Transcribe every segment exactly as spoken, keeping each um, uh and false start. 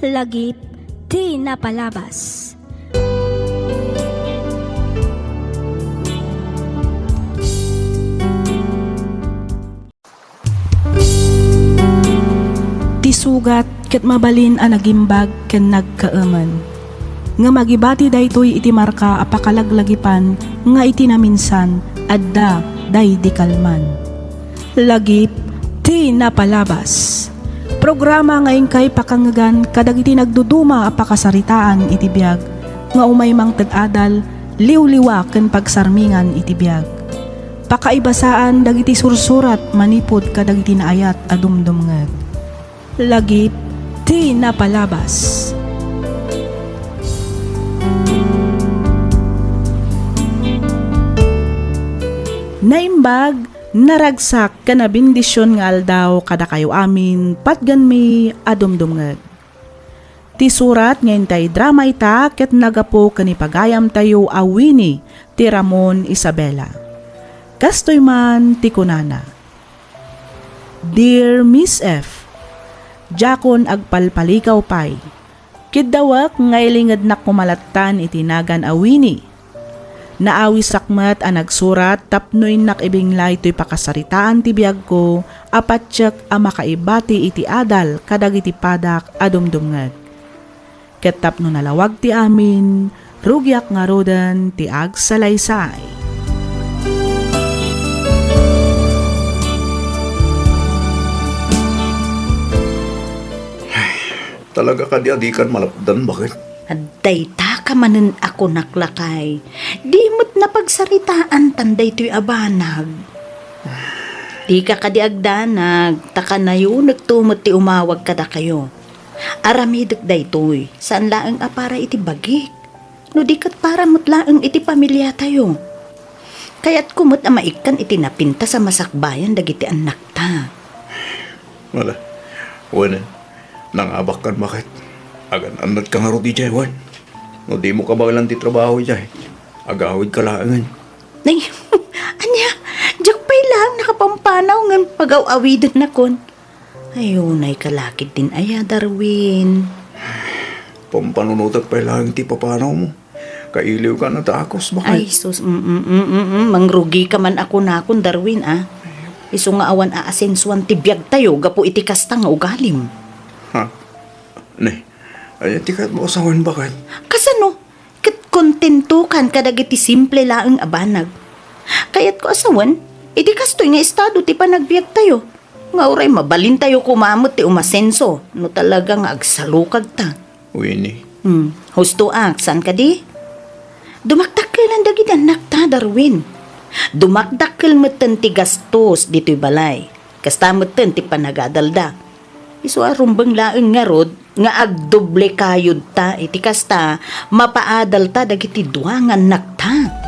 Lagip ti napalabas. Ti sugat ket mabalin a nagimbag ken nagkaemen. Ngem agibati daytoy iti marka a pakalaglagipan nga iti naminsan, adda daydi kalman. Lagip ti napalabas. Programa nga inkay pakangegan kadagiti nagduduma a pakasaritaan iti biag nga umay mangted adal, liwliwa ken pagsarmingan iti biag. Pakaibasaan dagiti sursurat manipud kadagiti naayat a dumdumngeg. Lagip ti napalabas. Naimbag, naragsak, ken nabendision nga aldaw kadakayo amin, patgenmi a dumdumngeg. Ti surat nga intay drama ita ket naggapu ken ni pagayamtayo a Winnie ti Ramon Isabela. Kastoy man ti kunana, Dear Miss F, diakon agpalpalikaw pay. Kiddawek nga ilingednak koma lattan iti nagan a Winnie. Naawisak met a nagsurat tapno innak ibinglay toy pakasaritaan ti biagko a patiek a makaibati iti adal kadagiti padak a dumdumngeg. Ket tapno nalawag ti amin, rugiak ngaruden ti agsalaysay. Talaga kadi a dikan malapdan, baket? Dayta ka manen a kunak, lakay. Di met napagsaritaan tan daytoy a banag. Dika kadi agdanag, ta kanayonekto met ti umawag kadakayo. Aramidek daytoy, saan laeng a para iti bagik, no di ket para met laeng iti pamiliatayo. Kayatko met a maikkan iti napintas a masakbayan dagiti annakta. Wala. Wen, nangabakkan, baket? Agan-annadka ngarud idiay, wen? No dimo kabaelan ti trabaho idiay, agawidka laengen. Nay, ania, diak pay laeng nakapampanaw ngem pagaw-awidennakon. Ay, unay ka lakit din aya, Darwin. Pampanunotek pay laeng ti papanawmo. Kailiwka a nadakos, baket? Ay, sus, mm, mm, mm, mm, mm, mangrugi ka man a kunakon, Darwin, a. Isu nga awan aasensuan ti biagtayo gapu iti kasta nga ugalim. Ha? Ne, aya ti kayatmo a sawen, baket? Kasano? Ket kontentokan kadagiti simple laeng a banag. Kayatko a sawen, iti kastoy nga estado ti panagbiagtayo, nga uray mabalintayo koma met ti umasenso no talaga nga agsalukagta. Winnie. Hmm, husto ak, saan kadi? Dumakdakkelan dagiti annakta, Darwin. Dumakdakkel metten ti gastos ditoy balay. Kasta metten ti panagadalda. Isu a rumbeng laeng ngarud nga agdoble kayodta iti kasta, mapaadalta dagiti dua nga annakta.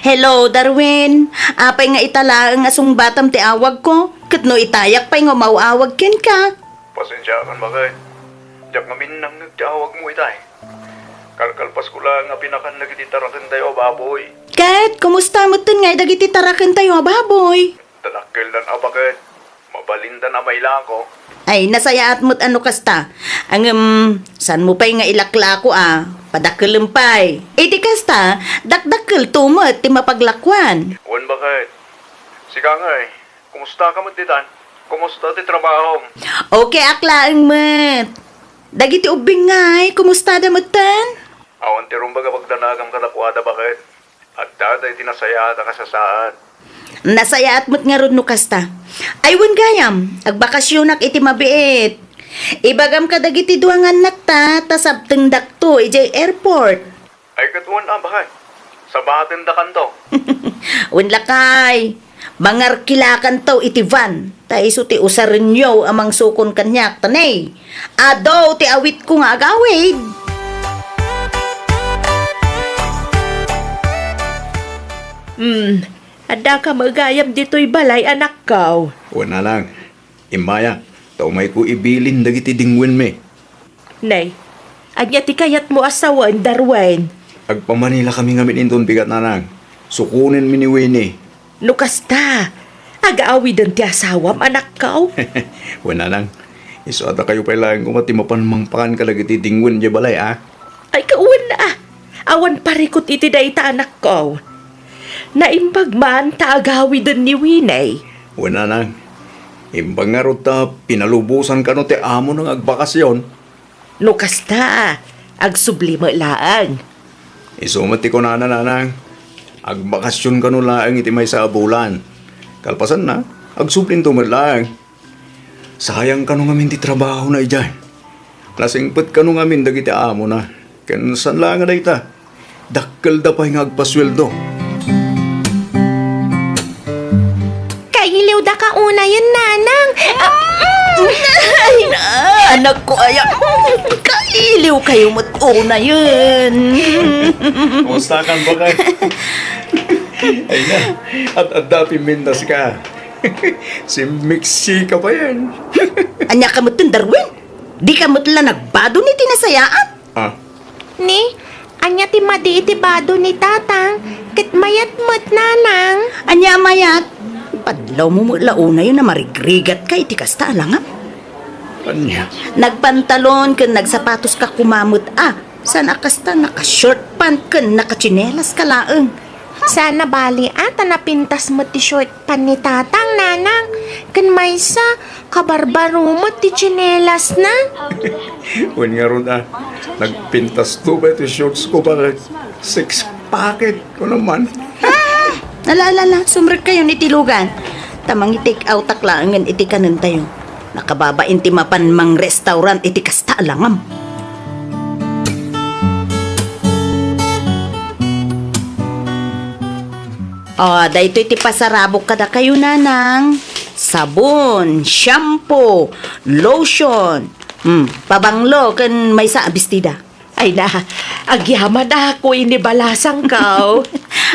Hello, Darwin. Apay nga ita laeng a sungbatam ti awagko? Ket no itayak pay nga umaw-awag kenka? Pasensiakan, baket. Diak ngamin nangngeg ti awagmo itay. Kalkalpasko laeng a pinakan dagiti tarakentayo a baboy. Ket kumusta metten ngay dagiti tarakentayo a baboy? Dadakkeldan a, baket. Mabalindan a mailako. Ay, nasayaat met a no kasta. Ngem, saanmo pay nga ilaklako a? Padakkelem pay. Iti kasta, dakdakkelto met ti mapaglakuan. Wen, baket. Sika ngay, kumusta ka met ditan? Kumusta ti trabahom? Okay ak laeng met. Dagiti ubbing ngay, kumustada metten? Awan ti rumbeng a pagdanagam kadakuada, baket. Adda daydi nasayaat a kasasaad. Nasayaat met ngarud no kasta. Ay, wen gayam, agbakasionak iti mabiit. Ibagam kadagiti dua nga annakta, ta sabtengdakto idiay airport. Ay, ket wen a, baket. Sabatendakanto. Wen lakay, mangarkilakanto iti van. Ta isu ti usarenyo a mangsukon kaniak, ta ne, adu ti awitko nga agawid. Hmm, adda ka met gayam ditoy balay, anakko? Wen a lang, immaya, ta umayko ibilin dagiti dingwenmi. Nay, ania ti kayatmo a sawen, Darwin? Agpamanilakami ngamin inton bigat, nanang. Sukonenmi ni Winnie. No kasta, agawiden ti asawam, anakko? Wen, nanang. Isu a dakayo pay laeng koma ti mapan mangpakan kadagiti dingwen idiay balay, a? Ay, kawen, a. Awan parikut iti dayta, anakko. Naimbag man ta agawiden ni Winnie. Wen, nanang. Imbag ngarud ta pinalubosan kano ti amona nga agbakasyon. No kasta, agsubli met laeng. Isu met ti kunana, nanang. Agbakasyon kano laeng iti maysa a bulan. Kalpasanna, agsublinto met laeng. Sayang kano ngamin ti trabahona idiay. Nasingpet kano ngamin dagiti amona. Ken saan laeng a dayta, dakkelda pay nga agpasueldo. Kailiwda ka unayen, nanang. Ay, na, anakko aya. Kailiw kayo met unayen. Kumusta ka, bakay? Ay na, at adda pimintas ka. Si Mixi ka pa yan. Ania ka met, Darwin? Di ka met la nagbado ni ti nasayaat? Ah. Ni, ania ti madi iti bado ni Tatang? Ket mayat met, nanang. Ania a mayat? Padlawmo met la unayen a marigrigat ka iti kasta a langam. Ania? Nagpantalon ken nagsapatos ka koma met a. Saan a kasta naka-short pant ken nakatsinelas ka laeng. Saan a bali a ta napintas met ti short pant ni Tatang, nanang. Ken maysa, kabarbaro met ti tsinelasna. Wen ngarud a, nagpintasto pay ti shorts ko, bakay? Six pocket ko naman. Ah! Ala, ala, ala, sumrekkayon iti lugan. Ta mangi-take outak laengen iti kanentayo. Nakababain ti mapan mangrestaurant iti kasta a langam. O, daytoy ti pasarabok kadakayo, nanang. Sabon, shampoo, lotion, mm, pabanglo, ken maysa a bestida. Ay na, agyamanak, wen ni balasangko.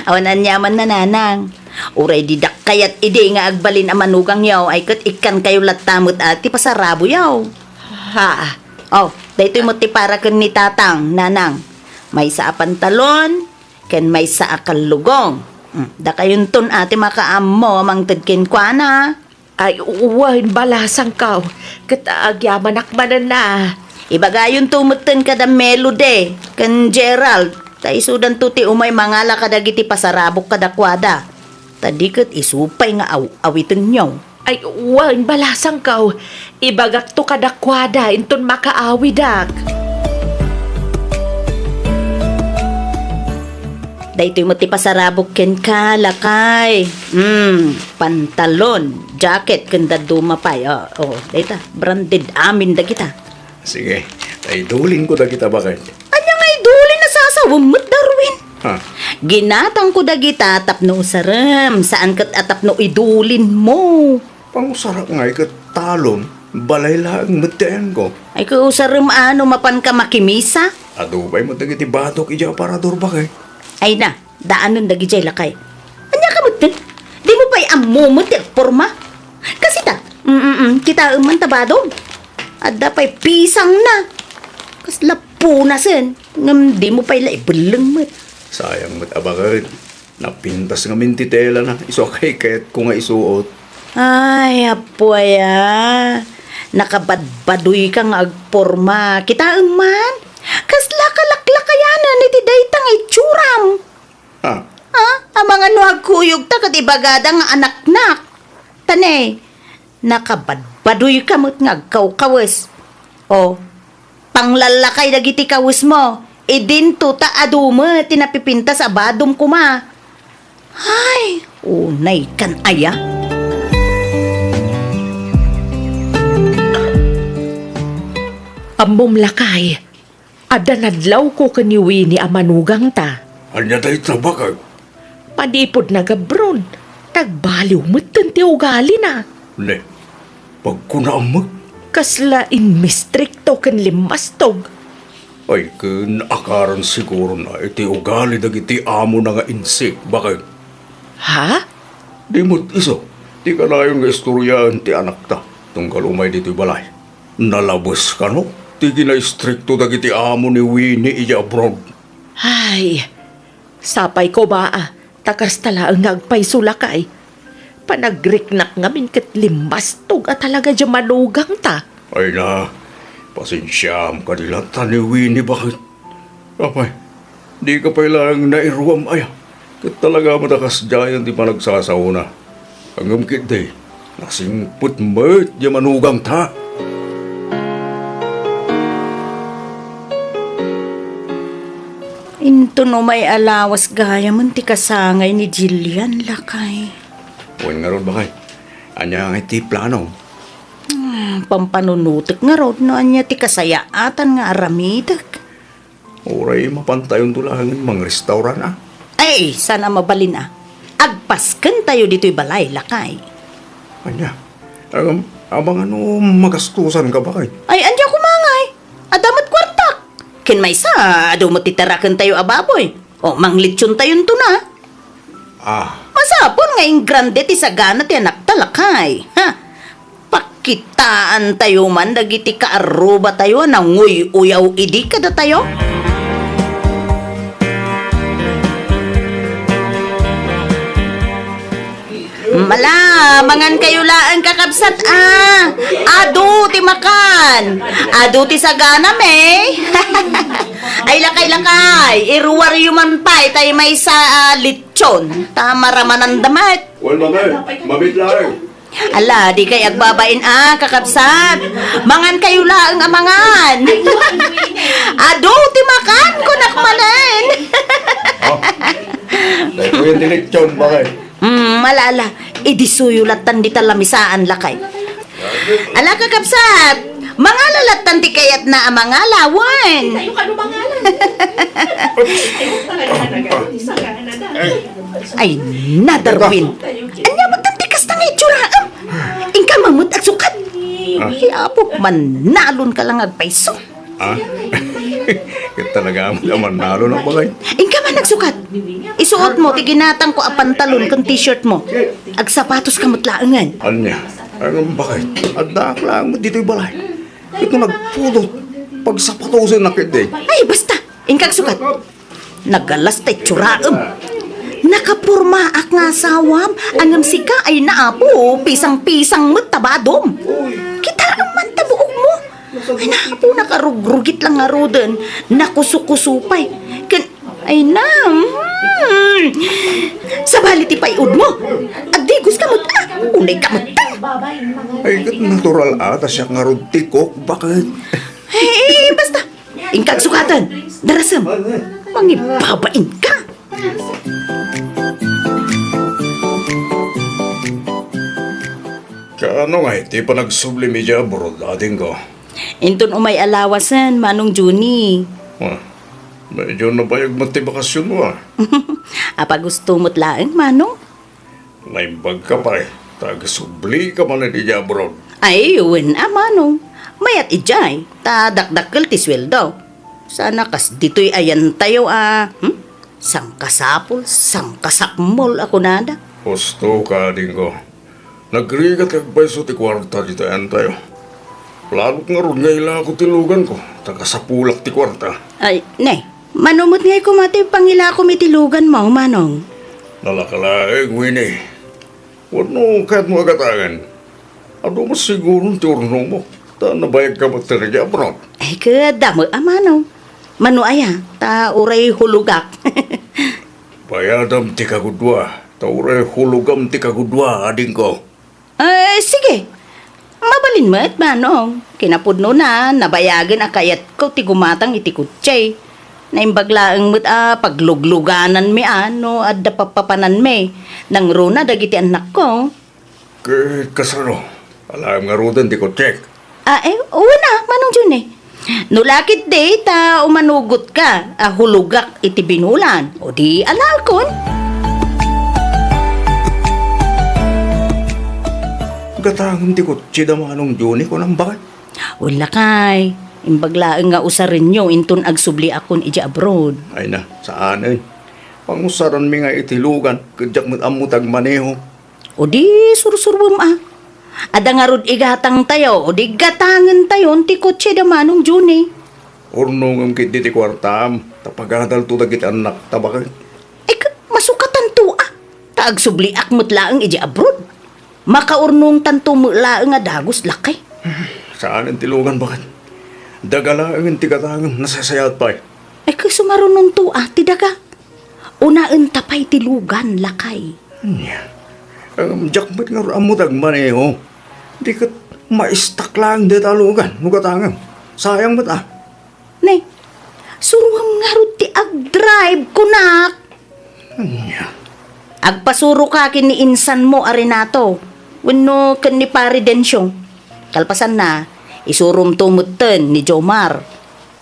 Awan aniamanna, nanang. Uray didak kayat idi nga agbalin a manugangyo, ay ket ikkankayo latta met a ti pasaraboyo. Ha? O, daytoy met ti para ken ni Tatang, nanang. Maysa a pantalon, ken maysa a kallugong. Mm, dakayonton a ti makaammo a mangted kenkuana. Ay, wen, balasangko. Ket agyamanak manen a. Ibagayonto metten kada Melody ken Gerald, ta isudanto ti umay mangala kadagiti pasarabok kadakuada. Ta di ket isu pay nga aw-awitenyo. Ay, wen, balasangko. Ibagakto kadakuada inton makaawidak. Daytoy met ti pasarabok kenka, lakay. Hmm, pantalon, jacket, ken dadduma pay. O, o, dayta, branded amin dagita. Sige, idulinko dagita, bakay. Ania nga idulin a sasawem met, Darwin? Ha? Ginatangko dagita tapno usarem, saan ket a tapno idulinmo. Pangusarak ngay ket talon, balay laeng met ti ayanko. Ay, ket usarem a no mapanka makimisa? Adu pay met dagiti batok idiay aparador, bakay. Ay na, daanen dagidiay, lakay. Ania ka metten? Dimo pay ammo met ti agporma? Kasita, mm, mm, kitaem man ta badom. Adda pay pisangna. Kasla punasen, ngem dimo pay la ibelleng met. Sayang met a baket. Napintas ngamin ti telana, isu a kaykayatko nga isuot. Ay, apo aya. Nakabadbadoyka nga agporma. Kitaem man, kasla kalaklakayanen iti dayta nga itsuram. Ah. Ah, amangan no agkuyogta ket ibagada nga anaknak. Ta ne, nakabadbadoyka met nga agkawkawes. O, panglallakay dagiti kawesmo. Idinto ta adu met ti napipintas a badom koma. Ay, unaykan aya. Ammom lakay, adda nadlawko ken ni Winnie a manugangta. Ania dayta, bakay? Manipud nagabron, nagbaliw metten ti ugalina. Ne, pagkunaam met? Kasla inmistrikto ken limmastog. Ay, ken akaran sigurona iti ugali dagiti amona nga insik, bakay. Ha? Di met isu ti kanayon nga istoryaen ti anakta tunggal umay ditoy balay. Nalabes kano? ti kinaistrikto dagiti amo ni Winnie idiay abroad. Ay, sapay ko, baa, ta kasta laeng nga agpayso, lakay. Panagriknak ngamin ket limbastog a talaga diay manugangta. Ay na, pasensiaam kadi latta ni Winnie, baket. Apay, dika pay laeng nairuam aya? Ket talaga met a kasdiayen ti panagsasaona. Ngem ketdi, nasingpet met diay manugangta. Inton umay a lawas gayamen ti kasangay ni Jillian, lakay. Wen ngarud, baket. Ania ngay ti plano? Hmm, pampanunotek ngarud no ania ti kasayaatan nga aramidek. Uray mapantayonto laengen mangrestauran, a? Ay, saan a mabalin, a. Agpaskentayo ditoy balay, lakay. Ania? Agam-, amangan no magastosanka, baket? Ay, ania koma ngay? Adda met kuartak. Ken maysa, adu met ti tarakentayo a baboy. O, manglitsontayonto na. Ah. Masapul nga ingrande ti sagana ti anakta, lakay. Ha? Pakitaantayo man dagiti kaarrubatayo a nanguy-uyaw idi kadatayo. Mala, mangankayo laeng, kakabsat, a. Adu ti makan. Adu ti sagana, me. Ay, lakay, lakay. Iruaryo man pay tay maysa a litson. Ta maramananda met. Wen, mami. Mamit laeng. Ala, dikay agbabain, a, kakabsat. Mangankayo laeng a mangan. Adu ti makan, kunak manen. Ah. Daytoyen ti litson, baket. Hmm, ala, ala. Idisuyo lattan dita lamisaan, lakay. Ala, kakabsat, mangala lattan ti kayatna a mangala, wen. Ay, na, Darwin. Ania met ti kasta nga itsuraem? Inka met agsukat. Ah. Ay, apo, mannalonka lang agpayso. Ah? Ket talaga met a mannalon, baket. Inka man agsukat. Isuotmo ti ginatangko a pantalon ken t-shirt mo. Agsapatoska met laengen. Ania? Ay, baket. Addaak laeng met ditoy balay. Ket no nagpudot, pagsapatosennak ketdi. Ay, basta. Inka agsukat. Nagalas ta itsuraem. Nakapormaak nga asawam, ngem sika ay naapo, pisang-pisang met ta badom. Kitaem man ta buokmo. Ay, naapo, nakarugrugit lang ngaruden, nakusukuso pay. Ken, ay na, hmm. Sabali ti pay-odmo. Agdigoska met, a, unayka met. Ay, ket natural a, ta siak ngarud ti kok, baket. Ay, basta. Inka agsukaten. Darasem. Mangibabain ka. Kaano ngay ti panagsublim idiay abroad, adingko? Inton umay a lawasen, Manong Juni. Ah, medyo nabayag met ti bakasionmo, a. Apay gusto met laeng, Manong? Naimbagka pay, ta agsublika manen idiay abroad. Ay, wen a, Manong. Mayat idiay, ta dakdakkel ti sueldo. Saan a kas ditoy ayantayo a, hmm? Sangkasapul, sangkasakmol a kunada. Husto ka, adingko. Nagrigat nga agpayso ti kuarta ditoy ayantayo. Planok ngarud nga ilako ti luganko, ta kasapulak ti kuarta. Ay, ne, mano met ngay koma ti pangilakom iti luganmo, Manong? Nalaka laeng, Winnie. Wenno kayatmo a gatangen? Adu met siguron ti urnomo, ta nabayagka met idiay abroad. Ay, ket adda met a, Manong. Mano aya, ta uray hulogak. Bayadam ti kagudua, ta uray hulogam ti kagudua, adingko. Eh, sige. Mabalin met, Manong. Kinapudnona, nabayagen a kayatko ti gumatang iti kotse. Naimbag laeng met a pagluglugananmi a no adda pappapananmi. Nangruna dagiti annakko. Ket kasano? Alaem ngaruden ti kotsek? Ah, eh, wen a, Manong Juni. No la ketdi ta umanugotka a hulogak iti binulan, o di alaekon. Gatangem ti kotseda, Manong Juni, kunam baket? Wen lakay, imbag laeng nga usarenyo inton agsubliakon idiay abroad. Ay na, saanen. Pangusaranmi nga iti lugan, ket diak met ammo ti agmaneho. O di, sursuruem a. Adda ngarud igatangtayo, o di gatangentayon ti kotse da Manong Johnny. Urnongem ketdi ti kuartam, ta pagadalto dagiti annakta baket. Ay, ket masukatanto a. Ta agsubliak met laeng iti abroad. Makaurnongtanto met laeng a dagus, lakay. Saanen ti lugan, baket. Daga laeng ti gatangem, nasasayaat pay. Ay, ket sumarunonto a, ti daga. Unaenta pay ti lugan, lakay. Ania? Em, diak met ngarud ammo ti agmaneho. Di ket maistak laeng dayta a lugan no gatangem. Sayang met a. Ne, suroam ngarud ti agdrive, kunak. Ania? Agpasuroka ken ni insanmo a Renato, wenno ken ni Pare Dencio. Kalpasanna, isuromto metten ni Jomar.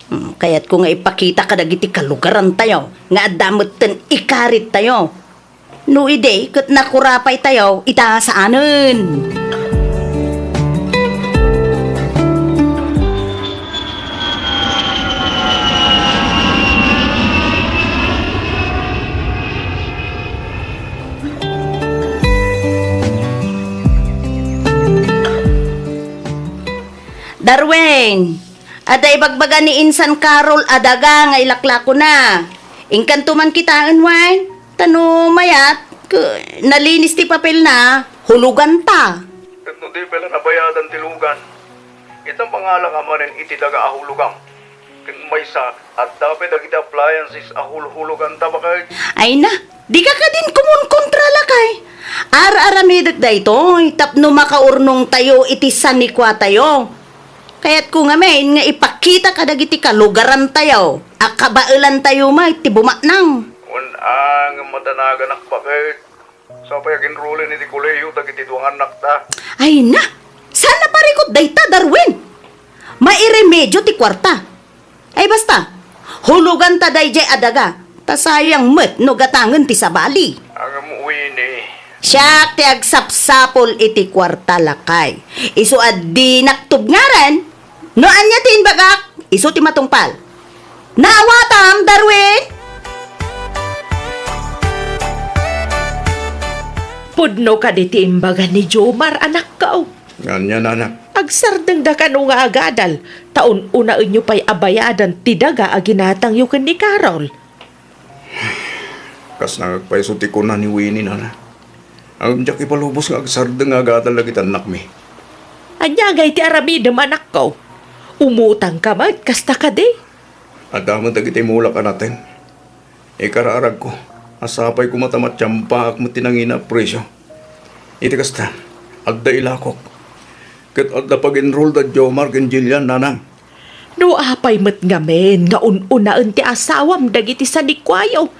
Hmm, kayatko nga ipakita kadagiti kalugarantayo nga adda metten ikarittayo. No idi ket nakurapaytayo, ita saanen. Darwin, adda ibagbaga ni Insan Carol a daga nga ilaklakona. Inkanto man kitaen, wen? Ta no mayat, ke-, nalinis ti papelna, huloganta. Ket no di pay la nabayadan ti lugan, ita mangalaka manen iti daga a hulogam. Ken maysa, adda pay dagiti appliances a hulhuloganta, baket. Ay na, dika kadin kumunkontra, lakay. Ar-aramidek daytoy tapno makaurnongtayo iti sanikuatayo. Kayatko ngamin nga ipakita kadagiti kalugarantayo a kabaelantayo met ti bumaknang. Wen, a, ngem madanaganak, baket. Sapay aginrulen iti kolehiyo dagiti dua nga annakta. Ay na! Saan a parikut dayta, Darwin? Mairemedio ti kuarta. Ay basta, huloganta daydiay a daga, ta sayang met no gatangen ti sabali. Ngem, Winnie. Siak ti agsapsapul iti kuarta, lakay. Isu a dinak tubngaran, no ania ti imbagak, isu ti matungpal. Naawatam, Darwin? Pudno kadi ti imbaga ni Jomar, anakko. Ania, nana? Agsardengda kano nga agadal, ta un-unaenyo pay a bayadan ti daga a ginatangyo ken ni Carol. Kasla nga agpayso ti kuna ni Winnie, nana. Ngem diak ipalubos nga agsardeng nga agadal dagiti annakmi. Ania ngay ti aramidem, anakko? Umutangka met, kasta kadi? Adda met dagiti mulak a nateng. Ikaraaragko, a sapay koma ta matiampaak met ti nangina a presio. Iti kasta, adda ilakok. Ket adda pag-enroll da Jomar ken Jillian, nanang. No apay met ngamin nga un-unaen ti asawam dagiti sanikuayo,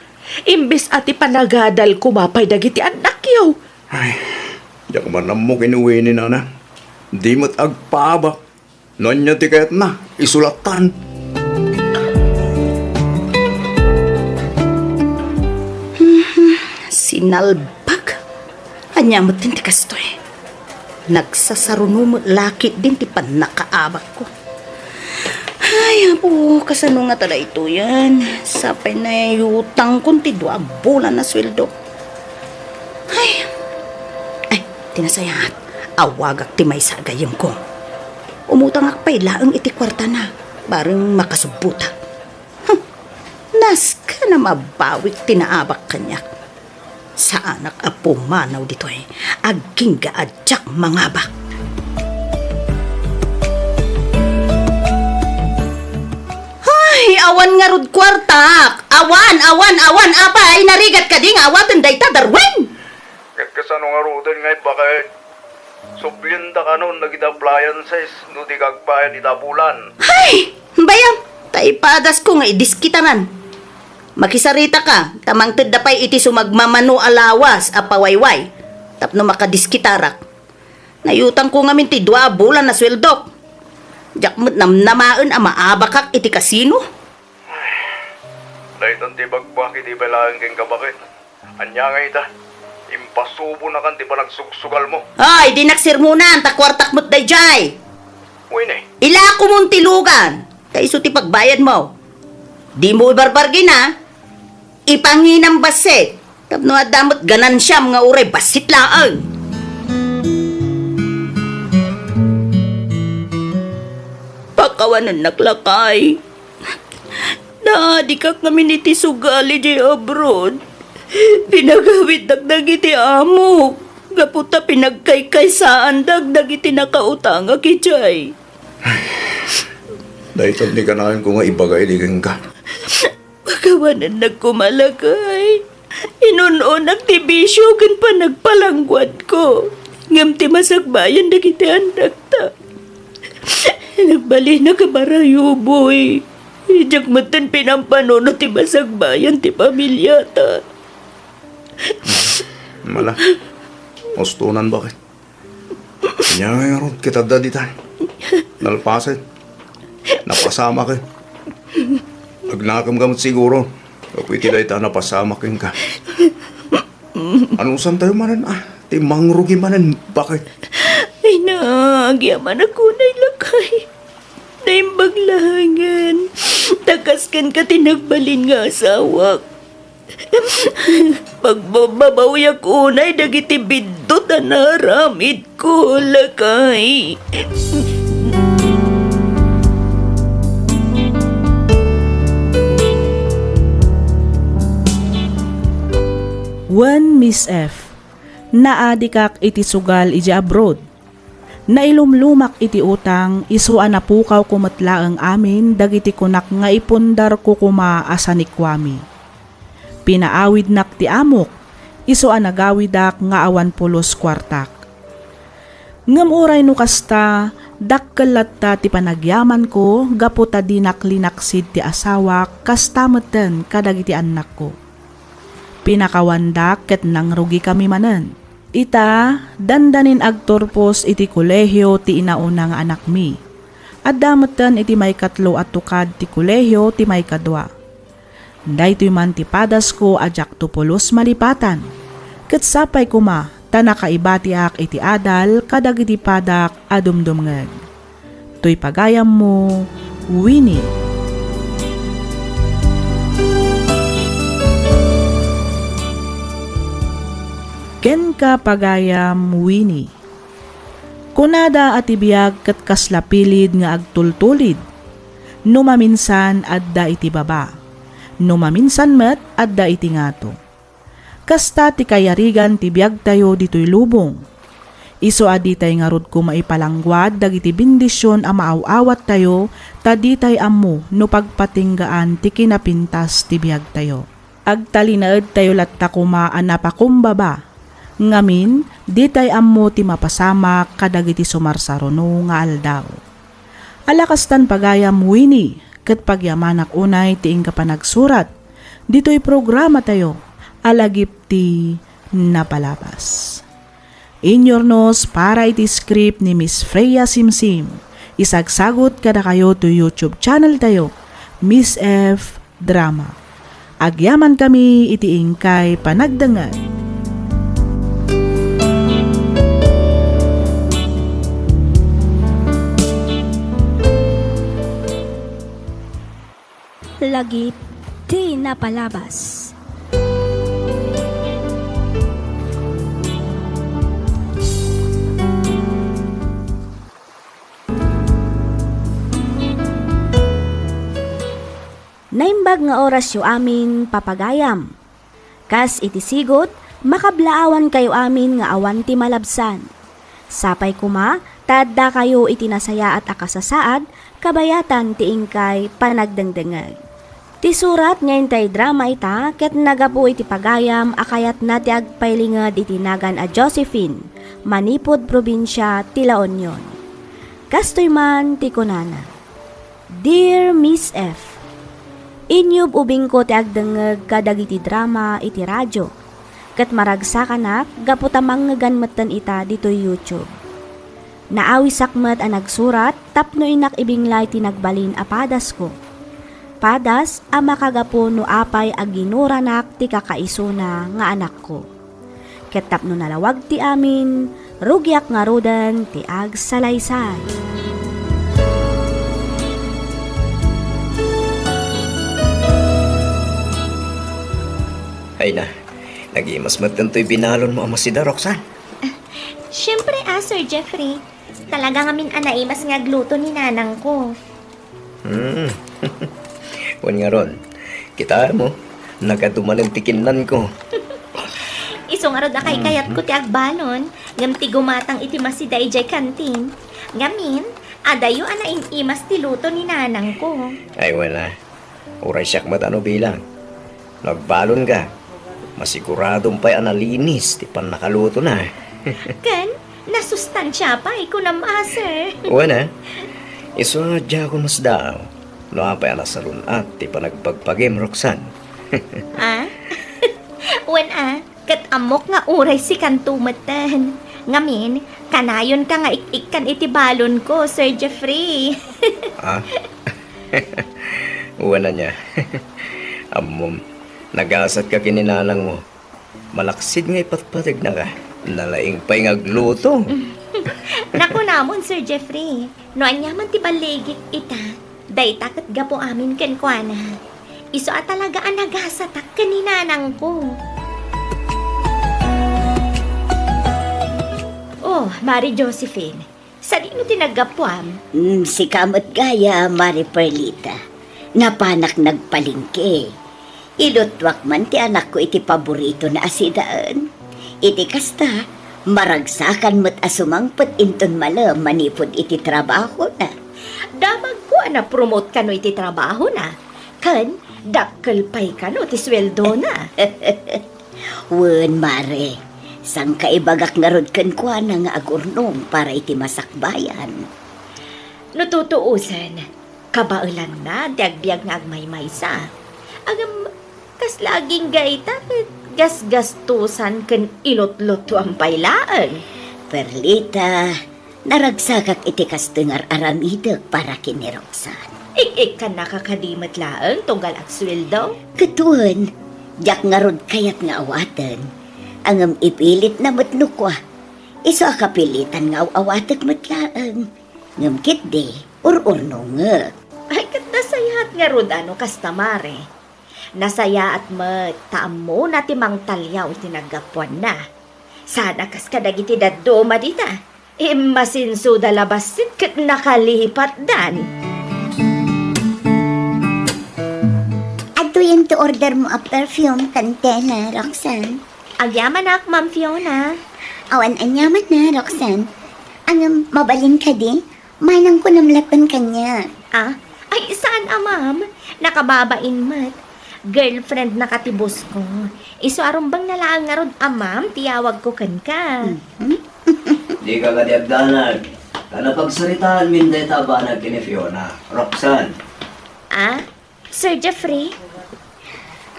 imbes a ti panagadal koma pay dagiti annakyo? Ay, diak man ammo ken ni Winnie, nana. Di met agpaabak. No ania ti kayatna, isu lattan. Sinalbag. Ania met ti kastoy? Nagsasaruno met la ketdin ti pannakaabakko. Ay, Apo, kasano ngata daytoyen? Sapay nayutangkon ti dua a bulan a sueldo. Ay, ay, ti nasayaat, awagak ti maysa a gayyemko. Umutangak pay laeng iti kuartana, bareng makasubbotak. Hm, nasken a mabawik ti naabak kaniak. Saanak a pumanaw ditoy, agingga a diak mangabak. Ay, awan ngarud kuartak! Awan, awan, awan! Apay, narigat kadi nga awaten dayta, Darwin? Ket kasano ngaruden nga imbagak? Sublienta kanon dagiti appliances no di ka agbayad ita a bulan. Hay! Bayam, ta ipadasko nga idiskitaran. Makisaritaka, ta mangtedda pay iti sumagmamano a lawas a pawayway tapno makadiskitarak. Nayutangko ngamin ti dua a bulan a sueldok. Diak met namnamaen a maabakak iti kasino. Daytan ti ibagbagi ti balaen kenka, baket. Ania ngay ita? Impasubonakan ti panagsugsugalmo. Ay, dinak sermonan, ta kuartak met daydiay. Winnie. Ilakomon ti lugan, ta isu ti pagbayadmo. Dimo ibarbargin, a. Ipanginam bassit, tapno adda met ganansiam nga uray bassit laeng. Kawanennak, lakay. Naadikak ngamin iti sugal idiay abroad. Pinagawiddak dagiti amok gapu ta pinagkaykaysaandak dagiti nakautangak idiay. Dayta ti kanayon ko nga ibaga idi kenka. Pakawanennak koma, lakay. Inun-onak ti bisio ken panagpalangguadko. Ngem ti masakbayan dagiti annakta. Nagbalinak a barayuboy. Diak metten pinampanunot ti masakbayan ti pamiliata. Mala, ustonan, baket. Ania ngay ngarud ket adda ditan? Nalpasen. Napasamaken. Agnakem ka met siguro. Gapu iti dayta, napasamak kenka. Anusantayo manen, a, ti mangrugi manen, baket? Ay na, agyamanak unay, lakay. Naimbag laengen. Ta kas kenka ti nagbalin nga asawak. Pagbababawiak unay dagiti biddut a naaramidko, lakay. Wen, Miss F, naadikak iti sugal idiay abroad. Nailumlumak iti utang, isu a napukawko met laeng amin dagiti kunak nga ipundarko koma a sanikuami. Pinaawidnak ti amok, isu a nagawidak nga awan pulos kuartak. Ngem uray no kasta, dakkel latta ti panagyamanko gapu ta dinak linaksid ti asawak, kasta metten kadagiti annakko. Pinakawandak ket nangrugikami manen. Ita, dandanin agturpos iti kolehio ti inauna nga anakmi. Adda metten iti maikatlo a tukad ti kolehio ti maikadua. Daytoy man ti padasko a diakto pulos malipatan. Ket sapay koma ta nakaibatiak iti adal kadagiti padak a dumdumngeg. Toy pagayammo, Winnie. Kenka, pagayam Winnie. Kunada a ti biag ket kasla pilid nga agtultulid. No maminsan, adda iti baba. No maminsan met, adda iti ngato. Kasta ti kayarigan ti biagtayo ditoy lubong. Isu a ditay ngarud koma ipalangguad dagiti bendision a maaw-awattayo, ta ditay ammo no pagpatinggaan ti kinapintas ti biagtayo. Agtalinaedtayo latta koma a napakumbaba. Ngamin, ditay ammo ti mapasamak kadagiti sumarsaruno nga aldaw. Ala kastan pagayam Winnie, ket pagyamanak unay ti inka panagsurat ditoy programatayo a Lagip ti Napalabas. Inyurnos para iti script ni Miss Freya Simsim. Isagsagut kadakayo to YouTube channel tayo, Miss F Drama. Agyamankami iti inkay panagdengngeg. Lagip ti Napalabas. Naimbag nga orasyo amin, papagayam. Kas iti sigut, makablaawankayo amin nga awan ti malabsan. Sapay koma ta addakayo iti nasayaat a kasasaad, kabayatan ti inkay panagdengdengngeg. Ti surat nga intay drama ita ket nagapu iti pagayam a kayatna ti agpailinged iti nagan a Josephine, manipud probinsia ti La Union. Kastoy man ti kunana, "Dear Miss F, inyub-ubingko ti agdengngeg kadagiti drama iti radio, ket maragsakanak gapu ta mangngegan metten ita ditoy YouTube. Naawisak met a nagsurat tapno innak ibinglay ti nagbalin a padasko. Padas a makagapu no apay a ginuranak ti kakaisuna nga anakko. Ket tapno nalawag ti amin, rugiak ngaruden ti agsalaysay." Ay na, nagimas met ditoy binalonmo a masida, Roxanne. Siyempre, ah, Sir Jeffrey. Talaga ngamin a naimas nga agluto ni nanangko. Hmm. Wen ngarud, kitaem, nagadu manen ti kinnanko. Isu ngarud a kaykayatko ti agbalon, ngem ti gumatang iti masida idiay kantin. Ngamin, adayo a naim-imas ti luto ni nanangko. Ay, wala. Uray siak met a no bilang. No agbalonka, masiguradom pay a nalinis ti pannakalutona. Ken, nasustansia pay, kunam a, sir. Wen a, isu a diakon masdaaw no apay a nasalun-at ti panagpagpagim, Roxanne. Ah? Wen a, ket ammok nga uray sikanto metten. Ngamin, kanayonka nga ik-ikkan iti balonko, Sir Jeffrey. Ah? Wen ania. Ammom, nagasatka ken ni nanangmo. Malaksid nga ipatpategnaka. Nalaing pay nga agluto. Nakunamon, Sir Jeffrey, no aniaman ti balligik ita, dayta ket gapu amin kenkuana. Isu a talaga a nagasatak ken ni nanangko. Oh, Mari Josephine, sadino ti naggapuam? Mm, sika met gayam, Mari Perlita. Napanak nagpalengke. Iluttuak man ti anakko iti paboritona a sidaen. Iti kasta, maragsakan met a sumangpet inton malem manipud iti trabahona. Damagko a na-promote kano iti trabahona, ken dakkel pay kano ti sueldona. Wen, Mare, sangkaibagak ngarud kenkuana nga agurnong para iti masakbayan. No tutuosen, kabaelanna ti agbiag nga agmaymaysa. Ngem, kasla agingga ita ket gasgastosan ken ilutluttuan pay laeng. Perlita, naragsakak iti kastoy nga ar-aramidek para ken ni Roxanne. Ik-ikkannaka kadi met laeng tunggal agsueldo? Ket wen, diak ngarud kayat nga awaten. Ngem ipilitna met no kua. Isu a kapilitan nga aw-awatek met laeng. Ngem ketdi, ur-urnongek. Ay, ket nasayaat ngarud a no kasta, Mare. Nasayaat met ta ammona ti mangtaliaw iti naggapuanna. Saan a kas kadagiti dadduma dita. Immasinsoda la bassit ket nakalipatdan. Adtoyen ti ordermo a perfume ken tela, Roxanne. Agyamanak, Ma'am Fiona. Awan aniamanna, Roxanne. Ngem, mabalin kadi? Manang kunam latten kaniak. Ah? Ay, saan a, ma'am. Nakababain met. Girlfriendnaka ti boss-ko. Isu a rumbengna laeng ngarud a ma'am ti yawagko kenka. Mhm. Dika kadi agdanag. Ta napagsaritaanmin dayta a banag ken ni Fiona. Roxanne. Ah? Sir Jeffrey?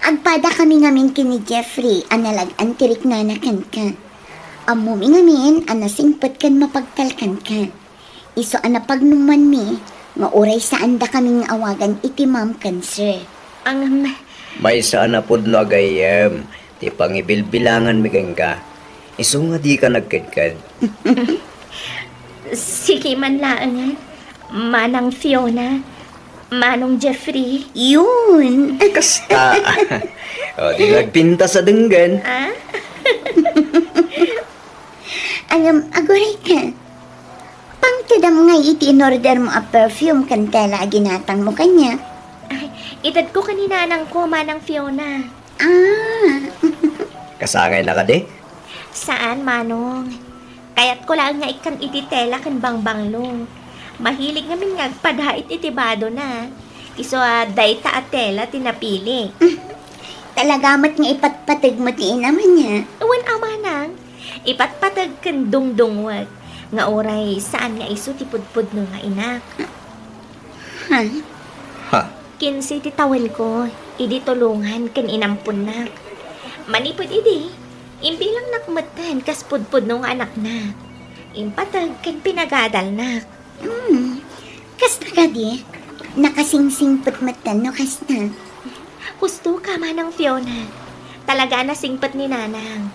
Agpadakami ngamin ken ni Jeffrey a nalag-an ti riknana kenka. Ammomi ngamin a nasingpet ken mapagtalkanka. Isu a napagnumanmi nga uray saandakami nga awagan iti ma'am ken sir. Ang Maysa a napudno a gayyem ti pangibilbilanganmi kenka. Isu nga dika nagkedked. Sige man laengen, Manang Fiona, Manong Jeffrey. Yun. Kasta. O, di nagpintas a denggen. Ah? Ngem, agurayka. Pangtedam ngay iti inordermo a perfume ken tela a ginatangmo kaniak. Ay, itedko ken ni nanangko, Manang Fiona. Ah. Kasangaynaka di? Saan, Manong. Kayatko laeng nga ikkan iti tela ken bangbanglo. Mahilig ngamin nga agpadait iti badona. Isu a dayta a tela ti napili. Talaga met nga ipatpategmo ti inam ania? Wen a, Manang. Ipatpateg ken dungdungwek nga uray saan nga isu ti pudpudno nga inak. Ha? Ha? Kinse ti tawenko idi tulongan ken inamponnak. Manipud idi, imbilangnak metten kas pudpudno nga anakna. Impateg ken pinagadalnak. Hmm. Kasta kadi, nakasingsingpet metten no kasta. Husto ka, Manang Fiona. Talaga a nasingpet ni Nanang.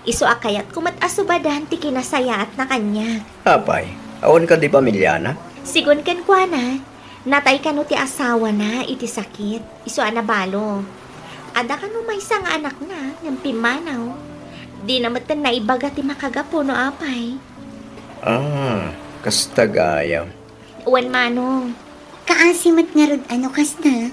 Isu a kayatko met a subadan ti kinasayaatna kaniak. Apay, awan kadi pamiliana? Sigun kenkuana, natay kano ti asawana iti sakit, isu a nabalo. Adda kano maysa nga anakna ngem pimmanaw. Dina metten naibaga ti makagapu no apay. Ah, kasta gayam. Wen, Manong, Kaasi met ngarud a no kasta.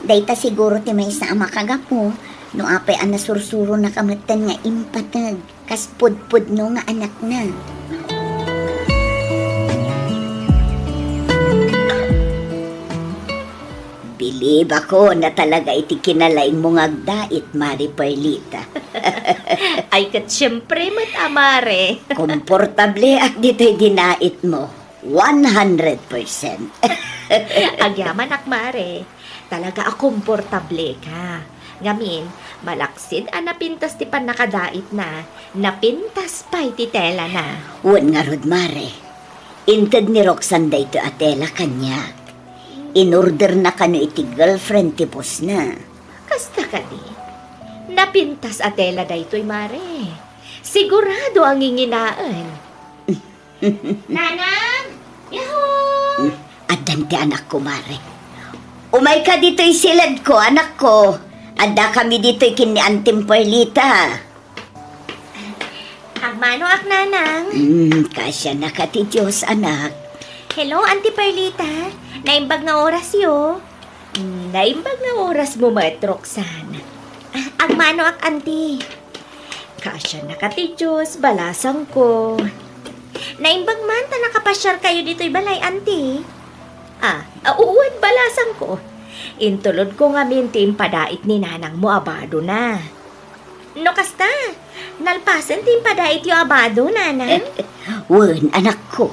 Dayta siguro ti maysa a makagapu no apay a nasursuronaka metten nga impateg kas pudpudno nga anakna. Bilib ako na talaga iti kinalaingmo nga agdait, Mare Perlita. Ay, ket siempre met a, Mare. Komportableak ditoy dinaitmo. One hundred percent. Agyamanak, Mare. Talaga a komportableka. Ngamin, malaksid a napintas ti pannakadaitna, napintas pay ti telana. Wen ngarud, Mare. Inted ni Roxanne daytoy a tela kaniak. Inorderna kano iti girlfriend ti bossna. Kasta kadi? Napintas a tela daytoy, Mare. Sigurado a nginginaen. Nanang! Yahoo! Addan ti anakko, Mare. Umayka ditoy siledko, anakko. Addakami ditoy ken ni Antim Perlita. Agmanoak, Nanang. Hmm, kaasianaka ti Dios, anak. Hello, Auntie Perlita. Naimbag nga orasyo. Hmm, naimbag nga orasmo met, Roxanne. Ah, agmanoak, Auntie. Kaasianaka ti Dios, balasangko. Naimbag man ta nakapasiarkayo ditoy balay, Auntie. Ah, ah, uwan, balasangko. Intulodko ngamin ti impadait ni nanangmo a badona. No kasta, nalpasen ti impadaityo a bado, Nanang? Wen, anakko.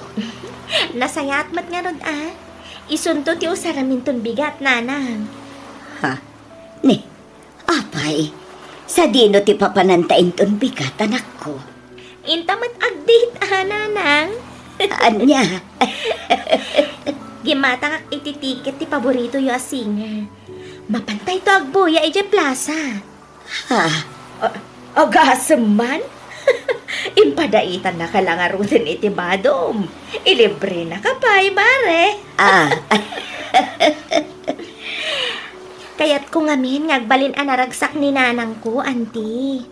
Nasayaat met ngarud a. Isunto ti usaraminton bigat, Nanang. Ha? Ni, apay, sadino ti papananta inton bigat, anakko? Inta met agdate a, Nanang. Ania? Gimmatangak iti tiket ti paboritoyo a singer. Mapantayto agbuya idiay plaza. Ha? A-, agasem man? Impadaitannaka la ngaruden iti badom. Ilibrenaka pay, Mare. Ah. Kayatko ngamin nga agbalin a naragsak ni nanangko, Auntie.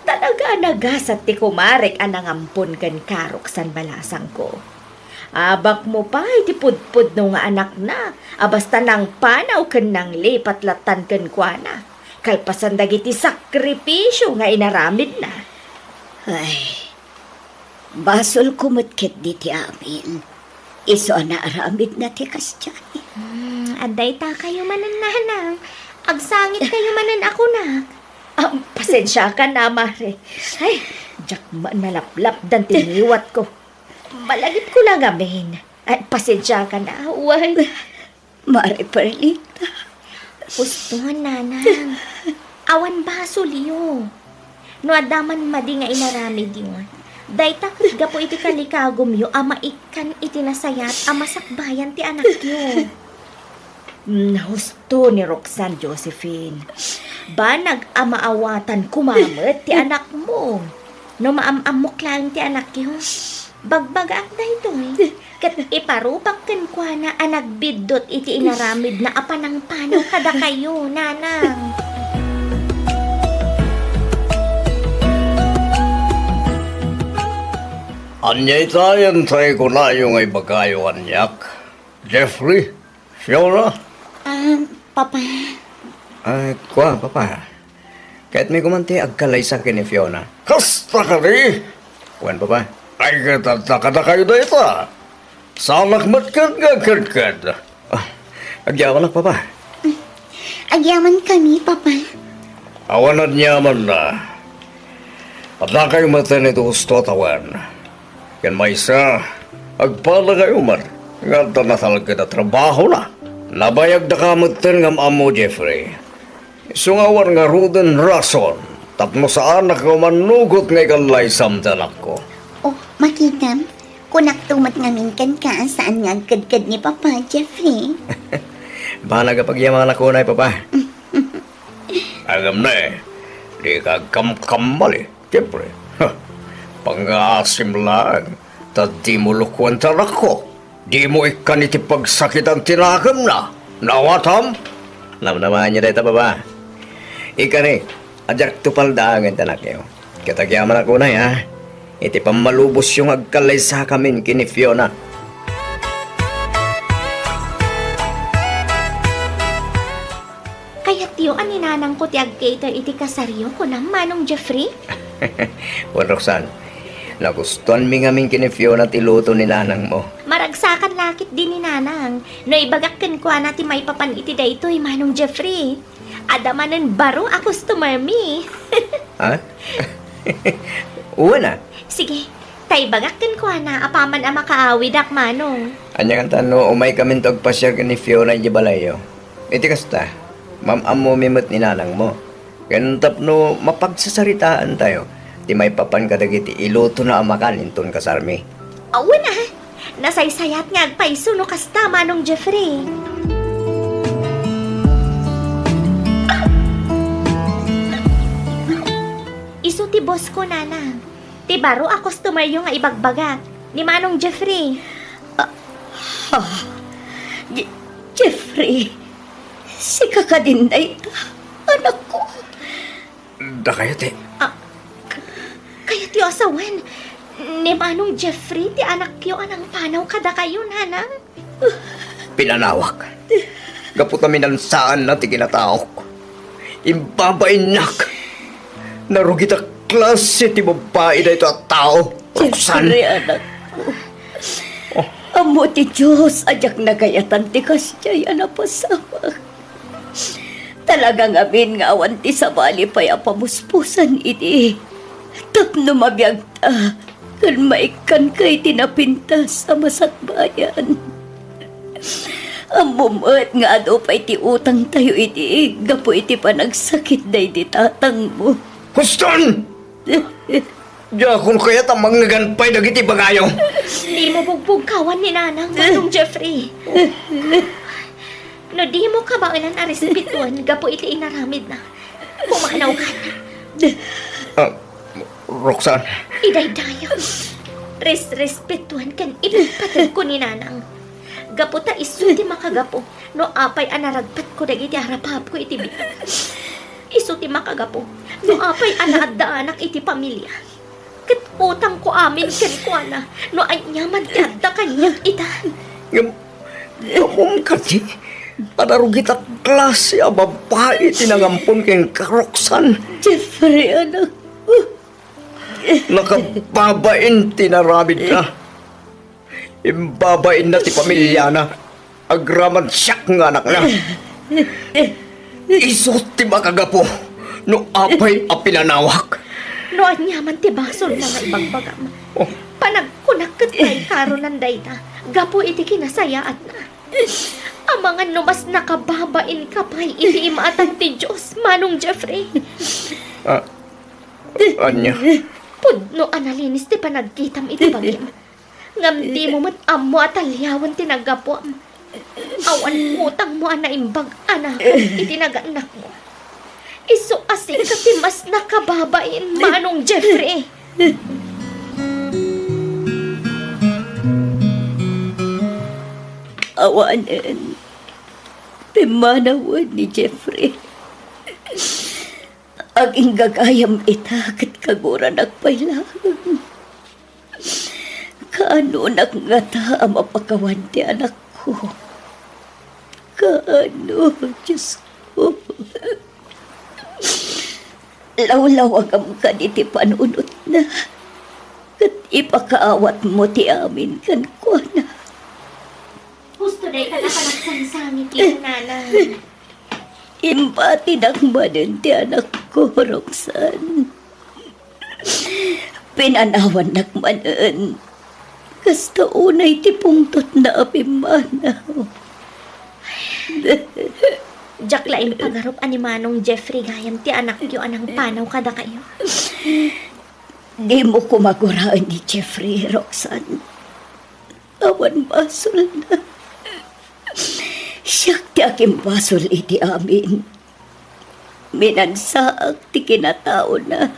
Talaga a nagasat ti kumarek a nangampon kenka, Roxanne, balasangko. Abakmo pay ti pudpudno nga anakna a basta nangpanaw ken nanglipat lattan kenkuana, kalpasan dagiti sakripisio nga inaramidna. Ay, basolko met ketdi ti amin. Isu a naaramidna ti kasdiay. Hmm, adda itakayo manen, Nanang. Agsangitkayo manen a kunak. Ah, pasensiakan a, Mare. Ay, diak man nalaplapdan ti ngiwatko. Malagipko la ngamin. Ay, pasensiakan a, wen. Mare Perlita. Husto, Nanang. Awan basolyo. No adda man madi nga inaramidyo, dayta ket gapu iti kalikagumyo a maikkan iti nasayaat a masakbayan ti anakyo. Mm, husto ni Roxanne, Josephine. Banag a maawatan koma met ti anakmo. No maam-ammok laeng ti anakyo, bagbagaak daytoy, ket iparupak kenkuana a nagbiddut iti inaramidna a panangpanaw kadakayo, Nanang. Ania ita yantay kunayo nga ibagayo kaniak? Jeffrey? Fiona? Ah, Papa. Ah, kua, Papa. Kayatmi koman ti agkallaysa ken ni Fiona. Kasta kadi? Wen, Papa. Ay, ket adda kadakayo dayta. Saanak met ket nga agkedked. Ah, agyamanak, Papa. Agyamankami, Papa. Awan aniamanna. Addakayo metten iti husto a tawen. Ken maysa, agpadakayo met nga adda natalged a trabahona. Nabayagdaka metten nga am-ammo, Jeffrey. Isu nga awan ngaruden rason tapno saanak nga umannugot nga ikallaysam ti anakko. Oh, makitam, kunakto met ngamin kenka a saan nga agkedked ni Papa, Jeffrey. Banag a pagyamanak unay, Papa. Agam na eh, di ka agkamkamali. Siyempre, ha, pangngaasim laeng, ta dimo lukuan ti anakko. Dimo ikkan iti pagsakitan ti nakemna. Nawatam? Namnamaanyo dayta, Papa. Ikari, a diakto paldaangen ti anakyo. Ket agyamanak unay, ha, iti pammalubosyo nga agkallaysakamin ken ni Fiona. Kayatyo a ni nanangko ti ag-cater iti kasaryo, kunam, Manong Jeffrey? Wen, Roxanne, nagustuanmi ngamin ken ni Fiona ti luto ni nanangmo. Maragsakan la ketdi ni nanang no ibagak kenkuana ti maipapan iti daytoy, Manong Jeffrey. Adda manen baro a customer mi. Ha? Wen a. Sige, ta ibagak kenkuana apaman a makaawidak, Manong. Ania ngata no umaykaminto agpasiar ken ni Fiona idiay balayyo? Iti kasta, maam-ammomi met ni nanangmo. Ken tapno mapagsasaritaantayo ti maipapan kadagiti ilutona a makan inton kasarmi. Awan a, nasaysayat nga agpayso no kasta, Manong Jeffrey. Isu ti boss ko, Nanang. Ti baro a customeryo nga ibagbagak, ni Manong Jeffrey. Ah, ha? Je-, Jeffrey, sika kadin dayta, anakko? Dakayo ti Ah, k-, kayatyo a sawen, ni Manong Jeffrey ti anakyo a nangpanaw kadakayo, Nanang? Pinanawak. Gapu ta minansaanna ti kinataok. Imbabainnak. Narugit a klase ti babbai daytoy a tao, Roxanne. Jeffrey, anakko. Oh. Ammo ti Dios a diak nagayatan ti kasdiay a napasamak. Talaga ngamin nga awan ti sabali pay a pamuspusan idi tapno mabiagta ken maikkanka iti napintas a masakbayan. Ammom met nga adu pay ti utangtayo idi gapu iti panagsakit daydi tatangmo. Huston! Diakon kayat a mangngegan pay dagiti ibagayo. Dimo bugbugkawan ni Nanang, Manong Jeffrey. No dimo kabaelan a respetuen gapu iti inaramidna, pumanawka. Ah, Roxanne. Idaydayaw. Res-, respetuen ken ipatpateg ko ni Nanang. Gapu ta isu ti makagapu no apay a naragpatko dagiti arapapko iti biag. Isu ti makagapu no apay a naaddaanak iti pamilia. Ket utangko amin kenkuana no aniaman ti adda kaniak ita. Ngem, ammom kadi a narugit a klase a babbai ti nangampon kenka, Roxanne? Jeffrey, anak. Nakababain ti naramidna. Imbabainna ti pamiliana. Agraman siak nga anakna. Isu ti makagapu no apay a pinanawak. No aniaman ti basolna nga ibagbagam, Oh. panagkunak ket paikaronan dayta gapu iti kinasayaatna. Amangan no mas nakababainka pay iti imatang ti Dios, Manong Jeffrey. Ah, ania? Pudno a nalinis ti panagkitam iti bagim. Ngem dimo met ammo a taliawen ti naggapuam. Awan utangmo a naimbag a nakem iti nagannakmo. Isu a sika ti mas nakababain, Manong Jeffrey. Awanen, pimmanawen ni Jeffrey. Aginggagayam ita ket kaguranak pay laeng. Kaanonak ngata a mapakawan ti anakko? Kaano, Diosko? Lawlawagam kadi ti panunotna, ket ipakaawatmo ti amin kenkuana. Husto dayta a panagsangsangit, Nanang. Imbatinak manen ti anakko, Roxanne. Pinanawannak manen. Kasta unay ti pungtotna a pimmanaw. Diak la impagarup a ni Manong Jeffrey gayam ti anakyo a nangpanaw kadakayo. Dimo koma guraen ni Jeffrey, Roxanne. Awan basolna. Siak ti agimbasol iti amin. Minansaak ti kinataona.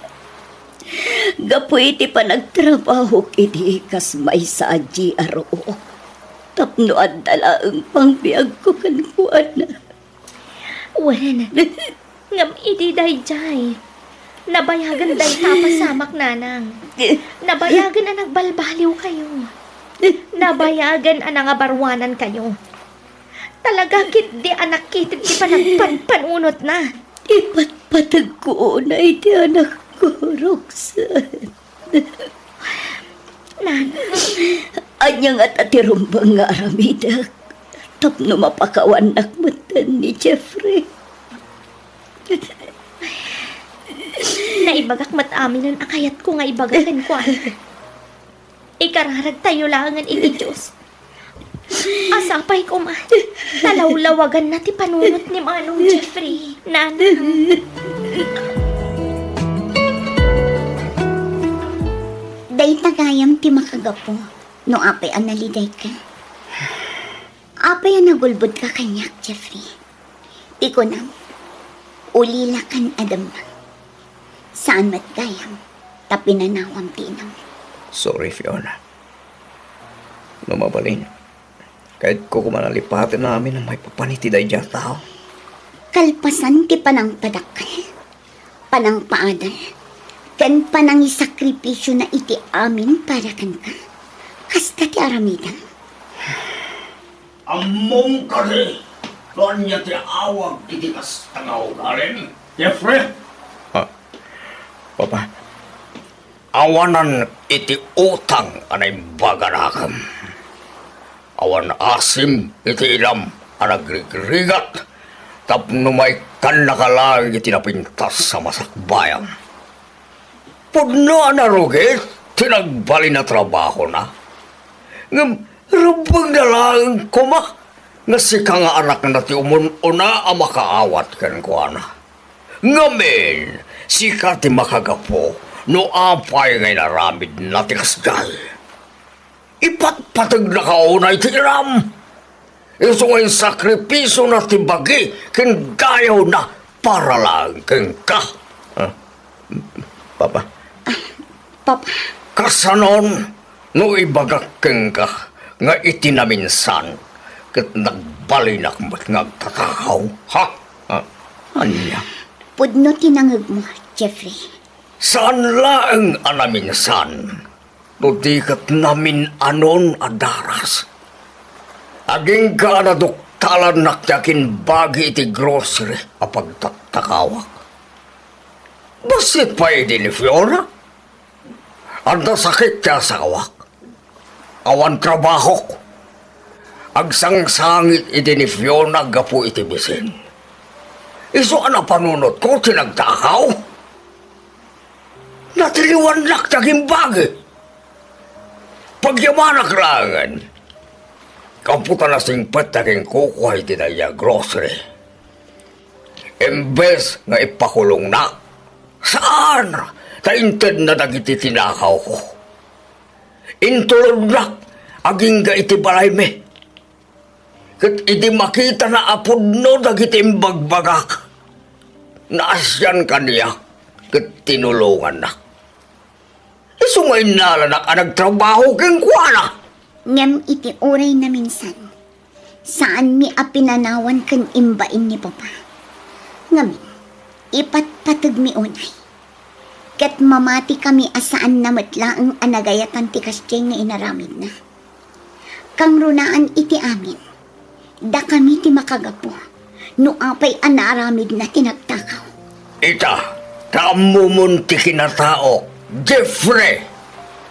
Gapu iti panagtrabahok idi kas maysa a G R O, tapno adda laeng pangbiagko kenkuana. Wen, ngem idi daydiay, nabayagen dayta a pasamak, Nanang. Nabayagen a nagbalbaliwkayo. Nabayagen a nangabaruanankayo. Talaga ketdi a nakited ti panagpanpanunotna. Ipatpategko unay ti anakko, Roxanne. Nana. Ania ngata ti rumbeng nga aramidek tapno mapakawannak metten ni Jeffrey? Naibagak met aminen a kayatko nga ibaga kenkuana. Ikararagtayo laengen iti Dios. A sapay koma, ta lawlawaganna ti panunot ni Manong Jeffrey, Nana. Dayta gayam ti makagapu no apay a nalidayka. Apay a nagulbodka kaniak, Jeffrey? Ti kunam, ulila ken adamang. Saan met gayam ta pinanawam ti inam. Sorry, Fiona. No mabalin, kayatko koma a lipaten amin a maipapan iti daydiay a tao. Kalpasan ti panangpadakkel, panangpaadal, ken panangisakripisio na iti amin para kenka, kasta ti aramidem. Ammom kadi no ania ti awag iti kasta nga ugalim, Jeffrey? Ah, Papa, awanan iti utang a naimbaganakem. Awan asim iti inam a nagrigrigat tapno maikkannaka laeng iti napintas a masakbayam. Pudno a narugit ti nagbalin a trabahona. Ngem rumbengna laeng koma nga sika nga anakna ti umun-una a makaawat kenkuana. Ngamin, sika ti makagapu no apay nga inaramidna ti kasdiay. Ipatpategnaka unay ti inam. Isu nga insakripisona ti bagi ken dayawna para laeng kenka. Ah, Papa. Papa. Kasanon no ibagak kenka nga iti naminsan ket nagbalinak met nga agtatakaw, ha? Ah, ania? Pudno ti nangegmo, Jeffrey. Saan laeng a naminsan, no di ket namin-anon a daras. Agingga a naduktalannak ti akimbagi iti grocery a pagtattakawak. Bassit pay idi ni Fiona. Adda sakit ti asawak. Awan trabahok. Agsangsangit idi ni Fiona gapu iti bisin. Isu a napanunotko ti nagtakaw. Natiliwannak ti agimbagi. Pagyamanak laengen. Gapu ta nasingpet ti aginkukua iti daydiay a grocery. Imbes nga ipakulongnak, saan ta intedna dagiti tinakawko. Intulodnak agingga iti balaymi. Ket idi makitana a pudno dagiti imbagbagak, naasian kaniak ket tinulongannak. Isu nga innalanak a nagtrabaho kenkuana. Ngem iti uray naminsan, saanmi a pinanawan ken imbain ni Papa. Ngamin, ipatpategmi unay. Ket mamatikami a saanna met laeng a nagayatan ti kasdiay nga inaramidna. Kangrunaan iti amin, dakami ti makagapu no apay a naaramidna ti nagtakaw. Ita, ta ammomon ti kinataok, Jeffrey!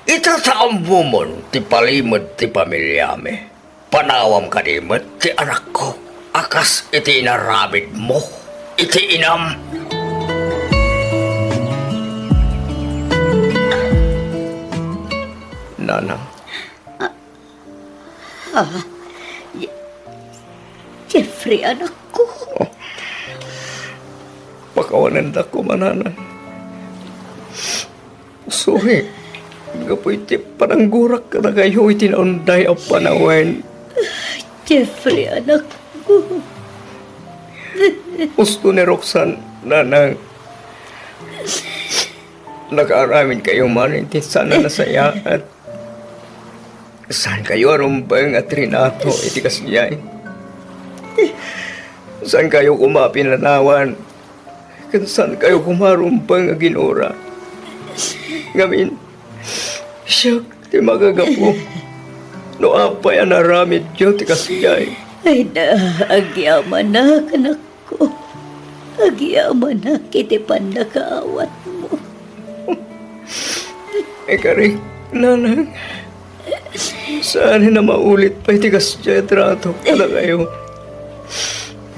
Ita, ta ammomon ti palimed ti pamiliami. Panawam kadi met ti anakko a kas iti inaramidmo iti inam. Nana. Ah, ah, Je-, Jeffrey, anakko. Oh. Pakawanendak koma, Nana. Sorry, gapu iti pananggurak kadakayo iti naunday a panawen. Jeffrey, anakko. Husto ni Roxanne, Nanang. Nakaaramin kayo man iti saan a nasayaat. Saan kayo a rumbeng a trinato iti kasdiay? Saan kayo koma pinanawan? Ken saan kayo koma rumbeng a ginura? Ngamin, siak ti makagapu no apay a naaramidyo ti kasdiay. Ay da, agyamanak, anakko. Agyamanak iti pannakaawatmo. Ikarik, nanang. Saan a maulit pay ti kasdiay a trato kadakayo.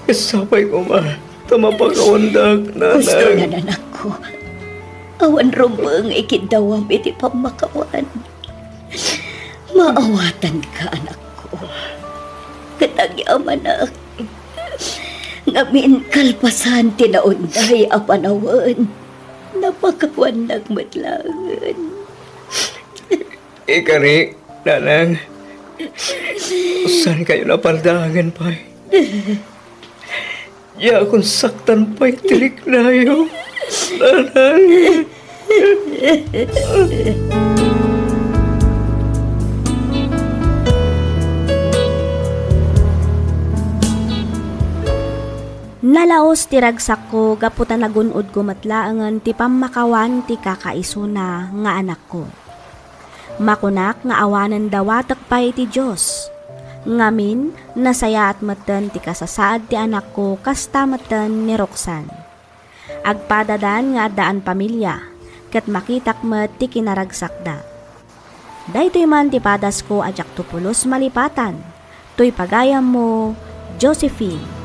Sapay koma ta mapakawandak, nanang. Gusto na, anakko. Awan rumbeng ikiddawam iti pammakawan. Maawatanka, anakko. Ket agyamanak. Ngamin kalpasan ti naunday a panawen, napakawannak met laengen. Ikari, nanang, saan kayo napardaangan pay? Diakon saktan pay ti riknayo, nanang. Nalaos ti ragsakko gapu ta nagun-odko met laengen ti pammakawan ti kakaisuna nga anakko. Makunak nga awanen dawatek pay iti Dios. Ngamin, nasayaat metten ti kasasaad ti anakko kasta metten ni Roxanne. Agpadadan nga addaan pamilia, ket makitak met ti kinaragsakda. Daytoy man ti padasko a diakto pulos malipatan. Toy pagayammo, Josephine.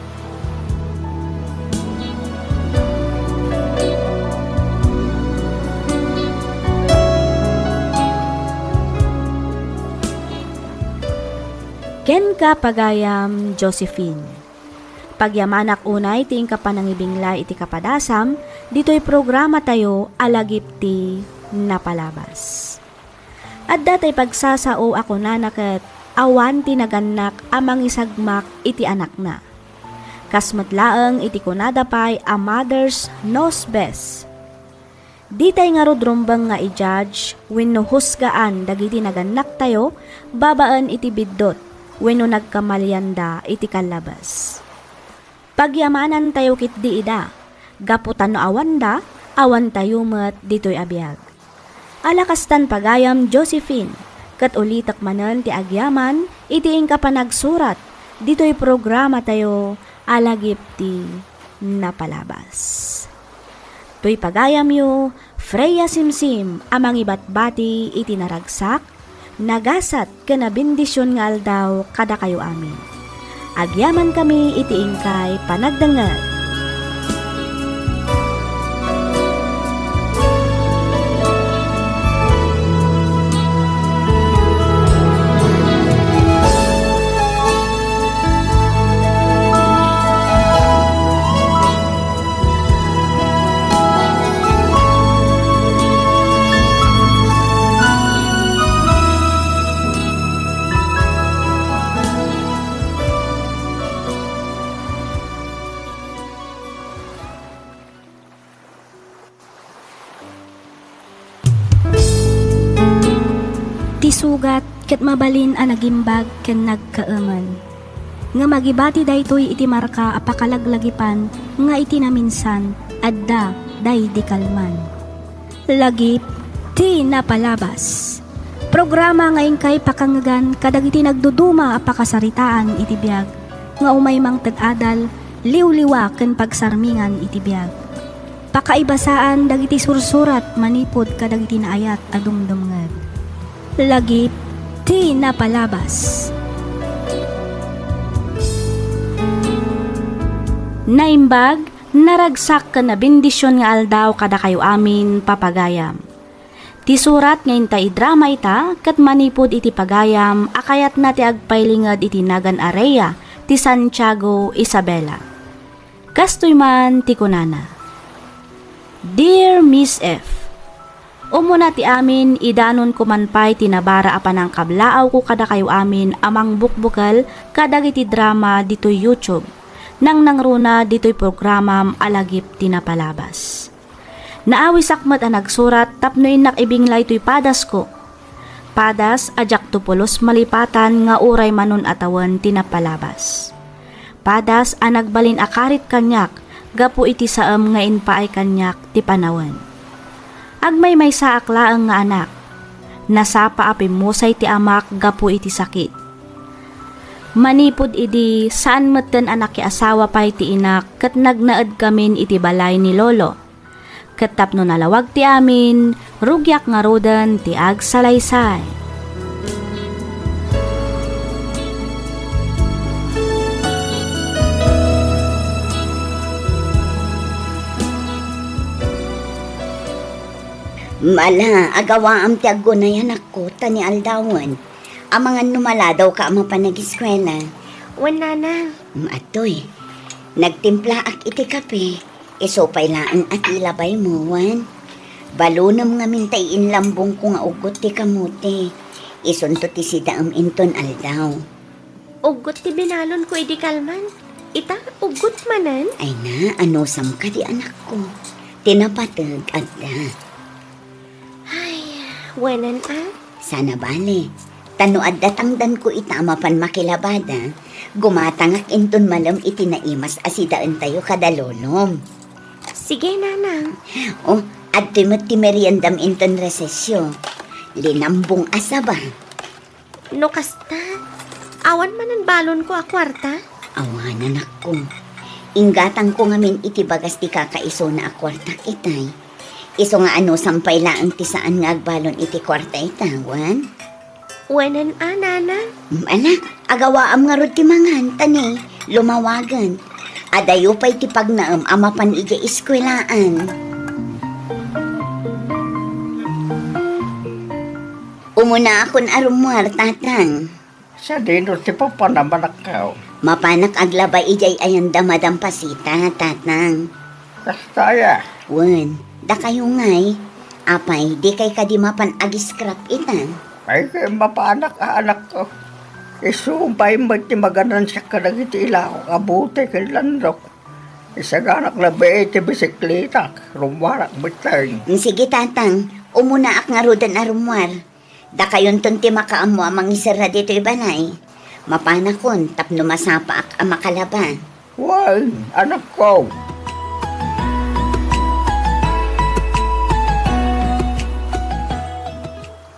Kenka, pagayam Josephine. Pagyamanak unay ti inka panangibinglay iti kapadasam ditoy programatayo a Lagip ti Napalabas. Adda tay pagsasao a kunana ket awan ti nagannak a mangisagmak iti anakna. Kas met laeng iti kunada pay a mothers knows best. Ditay ngarud rumbeng nga i-judge wenno husgaan dagiti nagannaktayo babaen iti biddut wenno nagkamalianda iti kallabes. Pagyamanantayo ketdi ida, gapu ta no awanda, awantayo met ditoy a biag. Ala kastan pagayam Josephine, ket ulitek manen ti agyaman iti inka panagsurat ditoy programatayo a Lagip ti Napalabas. Toy pagayamyo, Freya Simsim a mangibatbati iti naragsak, nagasat ken nabendision nga aldaw kadakayo amin. Agyamankami iti inkay panagdengngeg. Ti sugat ket mabalin a nagimbag ken nagkaemen. Ngem agibati daytoy iti marka a pakalaglagipan nga iti naminsan, adda daydi kalman. Lagip ti Napalabas. Programa nga inkay pakangngegan kadagiti nagduduma a pakasaritaan iti biag nga umay mangted adal, liwliwa ken pagsarmingan iti biag. Pakaibasaan dagiti sursurat manipud kadagiti naayat a dumdumngeg. Lagip ti Napalabas. Naimbag, naragsak ken nabendision nga aldaw kadakayo amin, papagayam. Ti surat nga inta idrama ita ket manipud iti pagayam a kayatna ti agpailinged iti nagan a Rhea ti Santiago, Isabela. Kastoy man ti kunana, "Dear Miss F, umuna ti amin, idanonko man pay ti nabara a panangkablaawko kadakayo amin a mangbukbukel kadagiti drama ditoy YouTube, nangnangruna ditoy programam a Lagip ti Napalabas. Naawisak met a nagsurat tapno innak ibinglay toy padasko. Padas a diakto pulos malipatan nga uray manon a tawen ti napalabas. Padas a nagbalin a karit kaniak gapu iti saem nga impaay kaniak ti panawen. Agmaymaysaak laeng nga anak. Nasapa a pimmusay ti amak gapu iti sakit. Manipud idi, saan metten a nakiasawa pay ti inak ket nagnaedkamin iti balay ni Lolo. Ket tapno nalawag ti amin, rugiak ngaruden ti agsalaysay. Mala, agawaam ti aggunay, anakko, ta ni aldawen. Amangan no maladawka a mapan agiskuela. Wen, nanang. Mm, adtoy. Nagtimplaak iti kape. Isu pay laeng a ti labaymo, wen? Balonem ngamin ta iinlambongko nga uggot ti kamote. Isunto ti sidaem inton aldaw. Uggot ti binalonko idi kalman. Ita, uggot manen? Ay na, anusam kadi, anakko? Ti napateg, adda. Ay, wenen a? Saan a bale. Ta no adda tangdanko ita a mapan makilabada, gumatangak inton malem iti naimas a sidaentayo kada lolom. Sige, nanang. O, adtoy met ti meriendam inton resesio. Linambong a saba. No kasta, awan manen balonko a kuarta? Awan, anakko. Inggatangko ngamin iti bagas ti kakaisuna a kuartak itay. Isu nga anusam pay laeng ti saan nga agbalon iti kuarta ita, wen? Wenen a, nanang? Mm, ala, agawaam ngarud ti mangan, ta ni, lumawagen. Adayo pay ti pagnaem a mapan idiay eskuelaan. Umunaakon a rummuar, tatang. Sadino ti papanam, anakko? Mapanak aglaba idiay ayanda, Madam Pasita, tatang. Kasta aya? Wen, dakayo ngay. Apay, dikay kadi mapan ag-scrap ita? Ay, mapanak a, anakko. Isu pay met ti maganansiak kadagiti ilako a bote ken landok. Isaganak labi ti bisikletak, rummuarak metten. Sige, tatang, umunaak ngaruden a rummuar. Dakayonton ti makaammo a mangiserra ditoy balay. Mapanakon tapno masapaak a makalaba. Wen, anakko.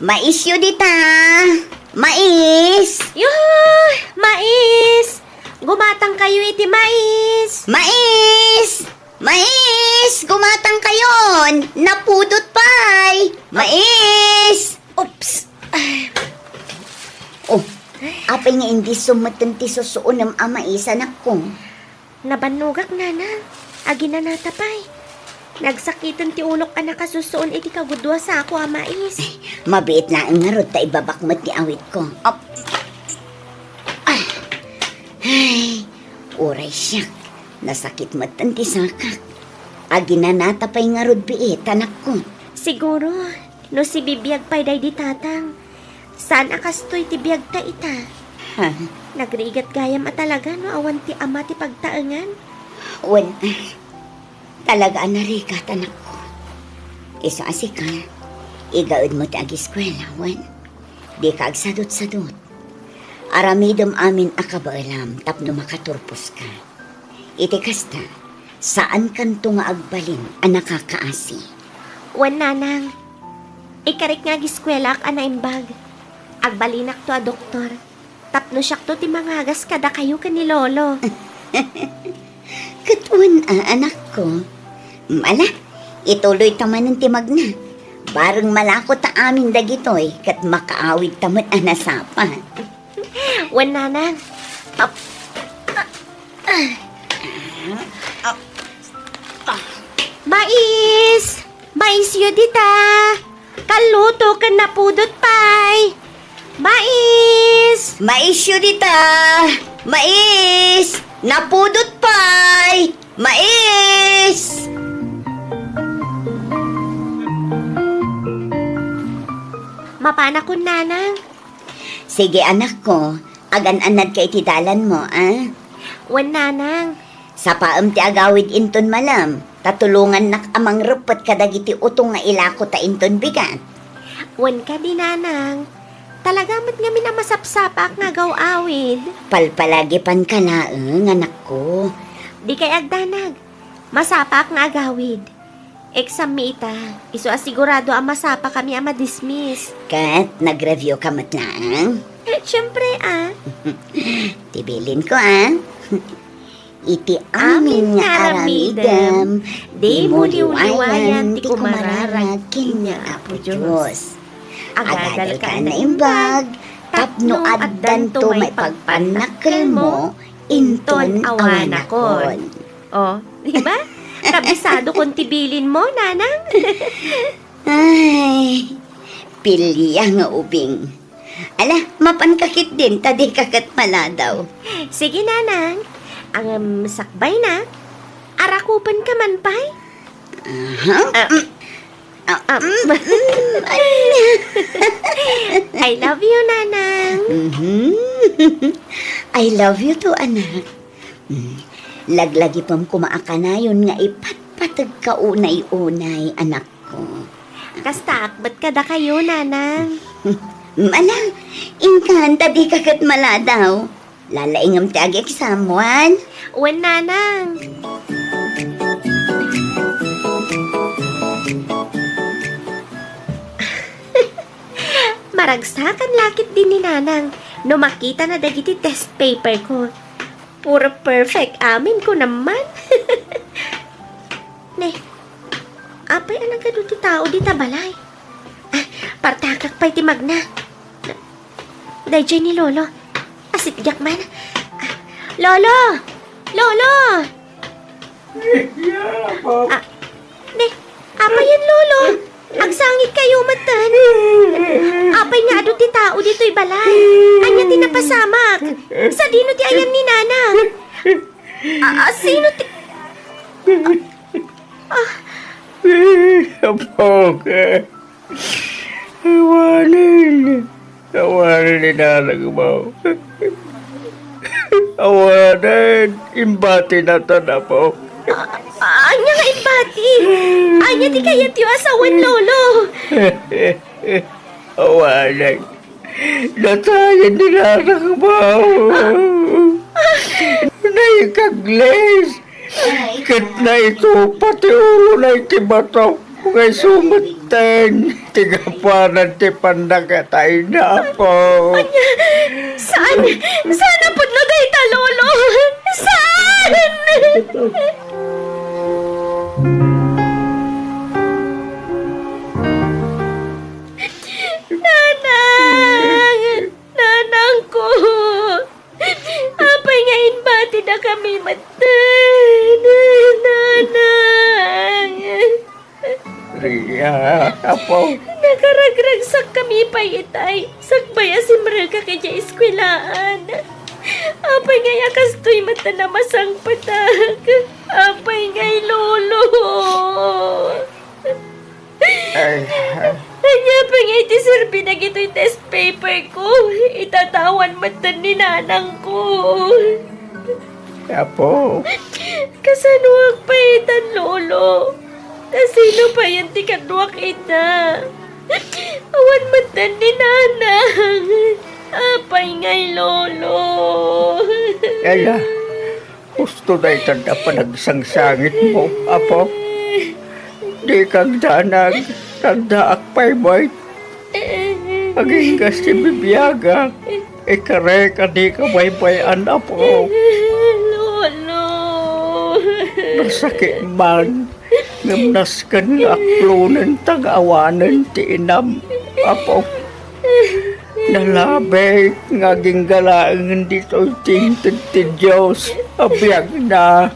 Maisyo dita! Mais! Yoo! Mais! Gumatangkayo iti mais! Mais! Mais! Gumatangkayon! Napudot pay! Mais! Oops! Oh, apay nga indi sumeten ti susuonem a mais, anakko? Nabannogak, nanang. Aginanata pay. Nagsakiten ti ulok a nakasusuon iti kagudua sako a mais. Mabiit laeng ngarud ta ibabak met ti awitko. Op. Ah. Ay, uray siak. Nasakit met ti sakak. Aginanata pay ngarud biit, anakko. Siguro, no sibibiag pay daydi tatang, saan a kastoy ti biagta ita. Ha? Nagrigat gayam a talaga no awan ti ama ti pagtaengan. Wen, talaga a narigat, anakko. Isu a sika, igaedmo ti agiskuela, wen? Dika agsadutsadut. Aramidem amin a kabaelam tapno makaturposka. Iti kasta, saankanto nga agbalin a nakakaasi. Wen, nanang, ikarik nga agiskuelaak a naimbag, agbalinakto a doktor, tapno siakto ti mangagas kadakayo ken ni Lolo. Ket wen a, anakko. Ala, ituloyta manen ti magna. Bareng malako ta amin dagitoy, ket makaawidta met a nasapa. Wen, nanang. Ap-, ah, ah, ah. Mais! Maisyo dita! Kalluto ken napudot pay! Mais! Maisyo dita! Mais! Napudot pay! Mais! Mapanakon, nanang. Sige, anakko, agan-annadka iti dalanmo, a? Wen, nanang. Sapaem ti agawid inton malem, ta tulongannak a mangreppet kadagiti utong nga ilakota inton bigat. Wen kadi, nanang. Talaga met ngamin a masapsapaak nga agaw-awid. Palpalagipanka laeng, anakko. Dikay agdanag. Masapaak nga agawid. Exam mi ita, isu a sigurado a masapakami a madismiss. Ket nag-review ka met laeng? Siyempre, ah. Ti bilinko, ah. Iti amin nga aramidem, dimo liwliwayan ti kumararag ken ni Apo Dios. Agadalka a naimbag, tapno addanto maipagpannakkelmo inton awanakon. Oh, di ba? Kabisadokon ti bilinmo, nanang. Ay, pilia nga ubing. Ala, mapanka ketdin, ta dika ket maladaw. Sige, nanang. Ngem sakbayna, arakupenka man pay? Aha. Ah. Mm. Ah, ah, mm, mm, ay. I love you, nanang. Mhm. I love you too, anak. Mm. Laglagipem koma a kanayon nga ipatpategka unay-unay, anakko. Kastaak met kadakayo, nanang. Ala, inkan, ta dika ket maladaw. Lalaingem ti agi-exam, wen? Wen, nanang. Maragsakan la ketdin ni nanang no makitana dagiti test paperko. Puro perfect amin, kunam man. Ne, apay a nagadu ti tao dita balay? Ah, partakak pay ti magna. Daydiay ni Lolo. Asitgak man. Ah, Lolo! Lolo! Ah, ne, apay yan, Lolo? Agsangit kayo metten. Apay nga adu ti tao ditoy balay? Ania ti napasamak? Sadino ti ayan ni Nanang? Ah, ah, sino ti... Ah, Apok. Awanen. Awanen ni Nanang mo. Awanen. Imbatinatan, Apok. Ah, ah, ania nga imbati? Ania ti kayatyo a sawen, Lolo? Awanen. Natayen ni Nanang mo. Naikaglis. Ket naitupa ti ulona iti bato. Nga isu metten ti gapuanan ti pannakatayna, Apok. Ania? Saan? Saan a pudno dayta, Lolo? Saan? Nanang! Nanangko! Apay nga imbatidakami metten, Nanang? Ria, Apo. Nakaragragsakkami pay itay, sakbay a simrekak idiay eskuelaan. Apay ngay a kastoy metten a masangpetak? Apay ngay, Lolo? Ay, ah. Ania pay ngay ti serbi dagitoy test paper ko? Itatawan metten ni nanangko. Apo. Kasanoak pay itan, Lolo? Ta sino payen ti kaduak ita? Awan metten ni nanang. Apay ngay, Lolo? Ala, husto daytan a panagsangsangitmo, Apo. Dika agdanag, ta addaak pay met. Aginggas ti bibiagak, ikarek a dika baybay-an, Apo. Lolo. Nasakit man, ngem nasken nga aklonen ta nga awanen ti inam, Apo. Nalabit nga agingga laengen ditoy ti inted ti Dios a biagna.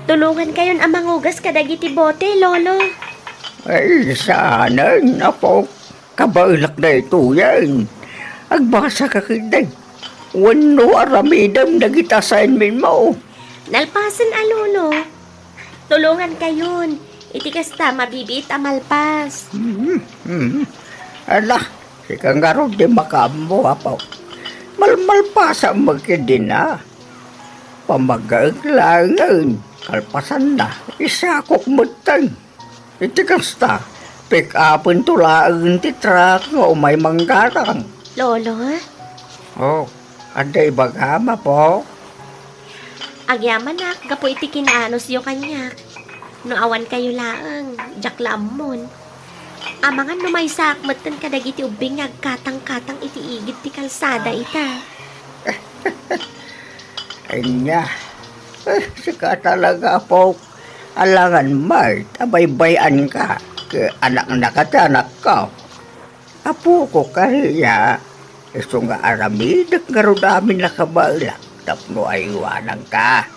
Tulongankayon a mangugas kadagiti bote, Lolo. Ay, saanen, Apo. Kabaelak daytoyen. Agbasaka ketdi. Wenno aramidem dagiti assignmentmo. Nalpasen a, Lolo. Tulongankayon. Iti kasta, mabibiit a malpas. Mhm, mhm. Ala, sika ngarud ti makaammo, Apo. Malmalpasam met ketdin a. Pamaggaek laengen, kalpasanna, isakok metten. Iti kasta, pick-upento laeng ti truck nga umay manggatang. Lolo? Oh, adda ibagam, Apo? Agyamanak gapu iti kinaanusyo kaniak. No awan kayo laeng, diak la ammon. Amangan no maysaak metten kadagiti ubbing nga agkatang-katang iti igid ti kalsada ita. Ania, eh, sika talaga, apok. Alangan met a baybay-anka. Ket anaknaka ti anakko. Apoko kaniak, isu nga aramidek ngarud amin a kabaelak tapno aywananka.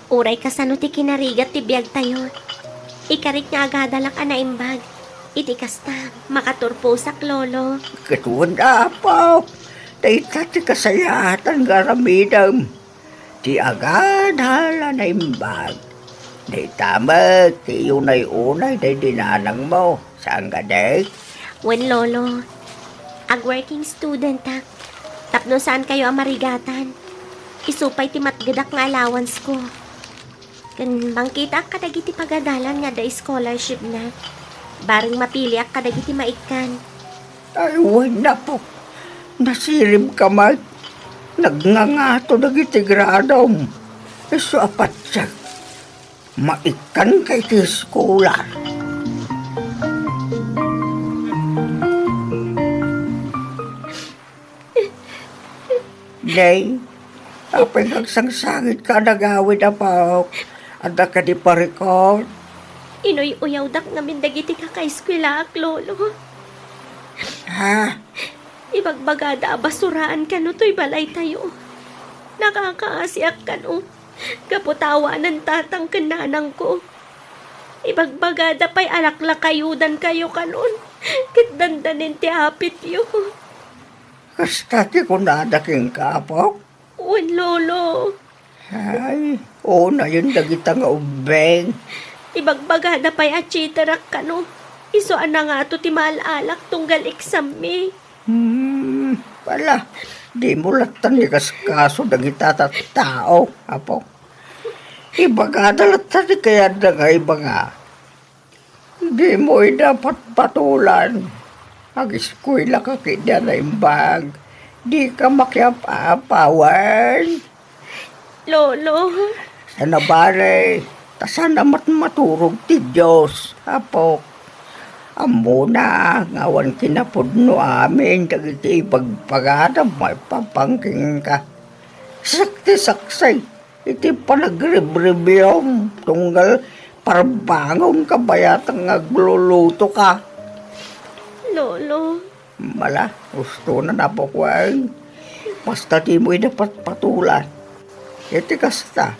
Uray kasano ti kinarigat ti biagtayo, ikarik nga agadalak a naimbag. Iti kasta, makaturposak, Lolo. Ket wen, Apo, dayta ti kasayaatan nga aramidem. Ti agadal a naimbag. Dayta met ti unay-unay daydi nanangmo, saan kadi? Wen, Lolo. Ag-working studentak. Tapno saan kayo a marigatan. Isu pay ti matgedak nga allowance ko. Ken mangkitaak kadagiti pagadalan nga adda scholarship na. Bareng mapiliak kadagiti maikkan. Ay, wen, Apo. Nasiribka met. Nagngangato dagiti gradom. Isu a patiek. Maikkanka iti eskolar. Nay, apay nga agsangsangitka a nagawid, Apok? Adda kadi parikut? Inuy-uyawdak ngamin dagiti kakaeskuelaak, Lolo. Ha? Ibagbagada a basuraan kano toy balaytayo. Nakakaasiak kano. Gapu ta awanen tatang ken nanangko. Ibagbagada pay a laklakayudankayo kanon, ket dandanin ti apityo. Kasta ti kunada kenka, Apok? Wen, Lolo. Ay, unayen dagita nga ubbing. Ibagbagada pay a cheaterak kano. Isu a nangato ti maal-alak tunggal exammi. Hmm, ala, dimo latta ni kaskaso dagita tattao, Apo. Ibagada latta ti kayatda nga ibanga. Dimo ida patpatulan. Agiskuelaka ketdi a naimbag. Dika makiap-apawan. Lolo. Saan a bale, ta saan a matmaturog ti Dios, Apok. Ammona nga awan kinapudno amin dagiti ibagbagadam maipapan kenka. Siak ti saksi iti panagribribiam tunggal parbangom kabayatan nga aglulutoka. Lolo. Ala, husto na, Apok, wen. Basta dimo ida patpatulan. Iti kasta,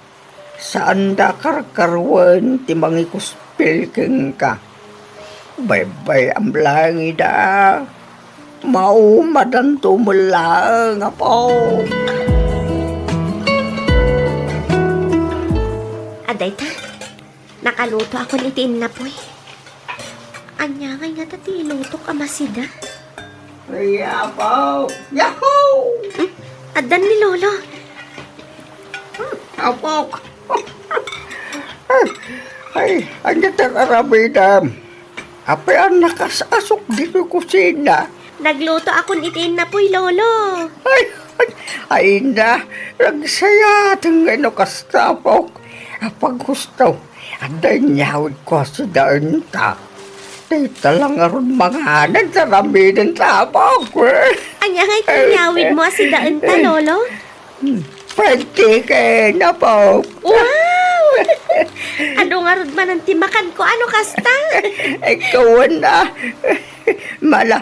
saanda a karkaruaen ti mangikuspil kenka. Baybay-am laeng ida. Maumadanto met laeng, Apo. Adda ita. Nakalutoakon iti innapoy. Ania ngay ngata ti ilutok a masida? Ay, Apo! Yahoo! Hmm? Addan ni Lolo. Hmm, Apo! Ay, ania ti ar-aramidem? Apay a nakas-asok ditoy kusina? Naglutoakon iti innapoy, Lolo. Ay, ay, ay na, nagsayaten nga no kasta, Apok. Apaghusto, adda inyawidko a sidaenta. Dayta la ngarud manganen ti aramidenta, Apok. Ania ngay ti inyawidmo a sidaenta, Lolo? Hmm. Fried chicken, Apo. Wow! Adu ngarud manen ti makanko a no kasta? Ikaw na. Mala,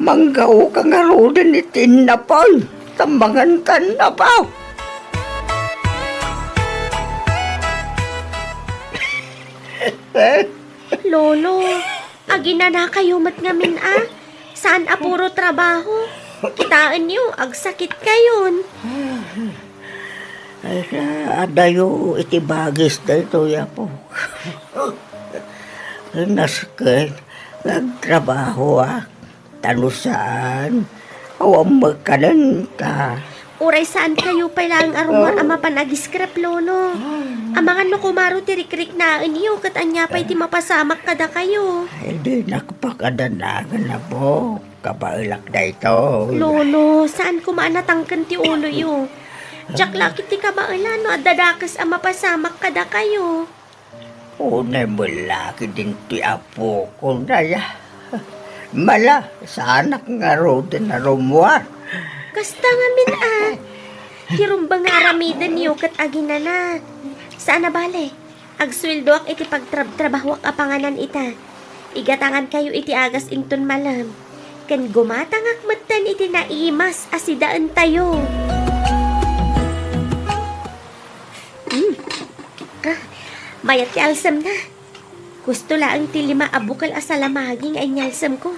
manggaoka ngaruden iti innapoy. Ta mangankan, Apo. Lolo, aginanakayo met ngamin a. Saan a puro trabaho. Kitaenyo, agsakitkayon. Ay, sa adayo iti bagis daytoy, Apo. Nasken nga agtrabahoak. Ta no saan, awan met kanenta. Uray saan kayo pay laeng a rummuar a mapan agiskrep, Lolo. Amangan no kumaro ti rikriknaenyo, ket ania pay ti mapasamak kadakayo? Ay, dinak pakadanagan, Apo. Kabaelak daytoy. Lolo, saan koma a natangken ti uloyo. Diak la ket ti kabaelan no adda dakes a mapasamak kadakayo. Unay met la ketdin ti apok, unay a. Mala, saanak ngaruden a rummuar. Kasta ngamin a. Ti rumbeng nga aramidenyo ket aginana. Saan a bale, agsueldoak iti pagtrabtrabahoak a panganan ita. Igatangankayo iti agas inton malem. Ken gumatangak metten iti naimas a sidaentayo. Mm. Ah, mayat ti alsemna. Gusto laeng ti lima a bukel a salamagi nga inyalsemko.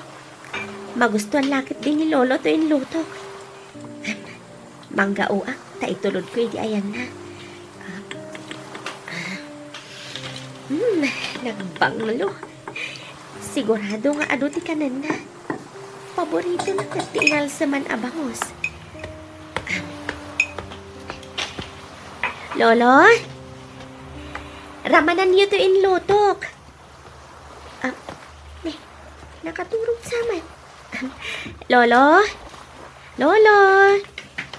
Magustuan la ketdi ni Lolo to inlutok. Manggaoak ta itulodko iti ayanna. Ah, ah. Hmm, nagbanglo. Sigurado nga adu ti kanenna. Paboritona ket ti inalseman a bangus. Lolo? Ramananyo to inlutok. Ah, ne, nakaturog sa met. Lolo? Lolo?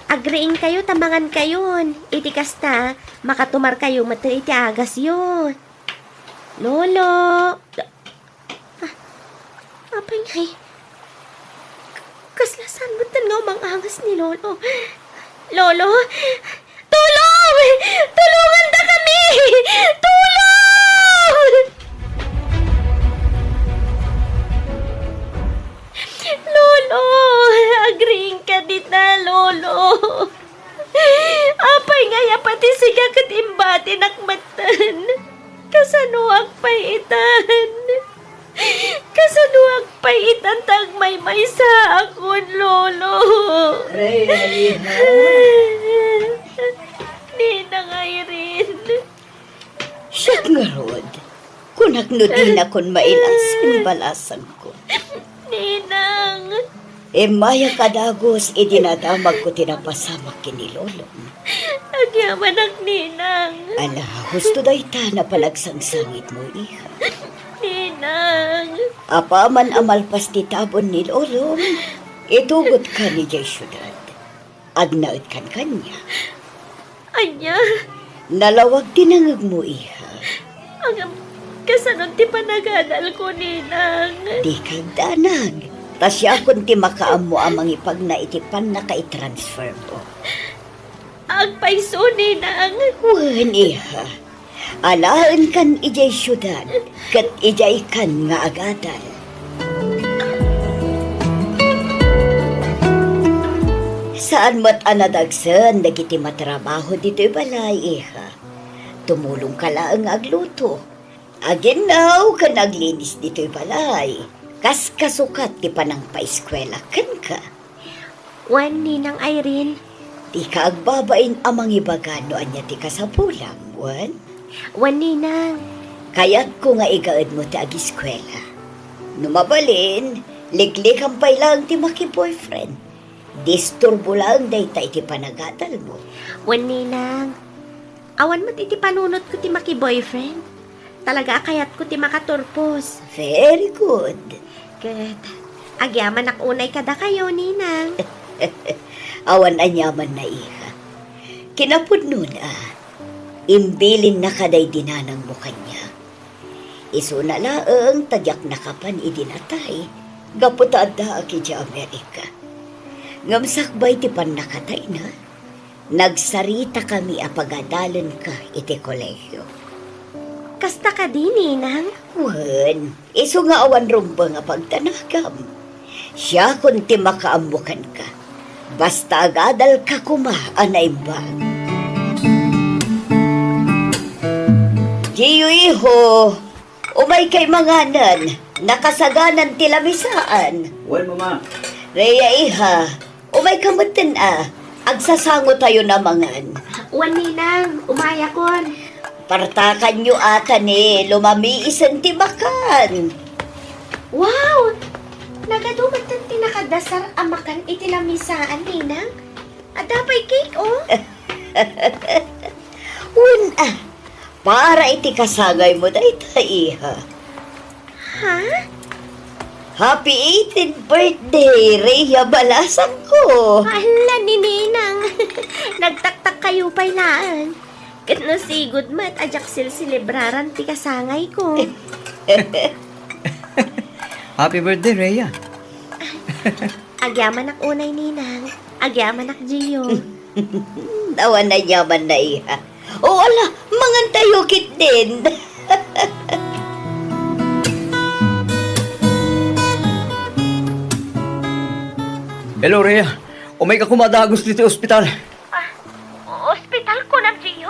Agriingkayo ta mangankayon. Iti kasta, makatumarkayo met iti agasyo. Lolo? Ah, apay ngay? K-, kasla saan metten nga umang-angas ni Lolo? Lolo? Tulong! Tulongandakami! Tulong! Lolo! Agriingka dita, Lolo! Apay ngay a pati sika ket imbatinak metten? Kasanoak pay itan? Kasanoak pay itan ta agmaymaysaakon, Lolo? Rhea, iha. Ninang Irene. Siak ngarud, kunak no dinakon mail-as ken balasangko. Ninang! Immayak a dagus idi nadamagko ti napasamak ken ni Lolom. Agyamanak, Ninang. Ala, husto dayta a panagsangsangitmo, iha. Ninang! Apaman a malpas ti tabon ni Lolom, itugotkan idiay siudad. Agnaedkan kaniak. Ania? Nalawag ti nangngegmo, iha. Ngem, kasano ti panagadalko, Ninang? Dika agdanag. Ta siakon ti makaammo a mangipagna iti pannakaitransfermo. Agpayso, Ninang. Wen, iha. Alaenkan idiay siudad, ket idiaykan nga agadal. Saan met a nadagsen dagiti matrabaho ditoy balay, iha. Tumulongka laeng nga agluto, aginnaw ken aglinis ditoy balay. Kas kasukat ti panangpaeskuela kenka. Wen, Ninang Irene. Dika agbabain a mangibaga no ania ti kasapulam, wen? Wen, Ninang. Kayatko nga igaedmo ti agiskuela. No mabalin, liklikan pay laeng ti maki-boyfriend. Disturbo laeng dayta iti panagadalmo. Wen, Ninang. Awan met iti panunotko ti maki-boyfriend. Talaga a kayatko ti makaturpos. Very good. Ket agyamanak unay kadakayo, Ninang. Awan aniamanna, iha. Kinapudnona, imbilinnaka daydi nanangmo kaniak. Isuna laeng ta diak nakapan idi natay, gapu ta addaak idiay Amerika. Ngem sakbay ti pannakatayna, nagsaritakami a pagadalenka iti kolehio. Kasta kadi, Ninang? Wen, isu nga awan rumbeng a pagdanagam. Siakon ti makaammo kenka. Basta agadalka koma a naimbag. Gio, iho, umaykay manganen. Nakasaganan ti lamisaan. Wen, Mama. Rhea, iha, umayka metten a. Agsasangotayon a mangan. Wen, Ninang, umayakon. Partakanyo a ta ni lumamiisen ti makan. Wow! Nagadu metten ti nakadasar a makan iti lamisaan, Ninang. Adda pay cake, oh. Wen a, para iti kasangaymo dayta, iha. Ha? Happy eighteenth birthday, Rhea, balasangko! Hala, ni Ninang. Nagtaktakkayo pay laeng. Ket no sigud met a diak silselebraran ti kasangayko. Happy birthday, Rhea. Agyamanak unay, Ninang. Agyamanak, Gio. Awan a yamanna, iha. O, ala, mangantayo ketdin. Hello, Rhea. Umayka koma a dagus ditoy ospital. Ah, ospital, kunam, Gio?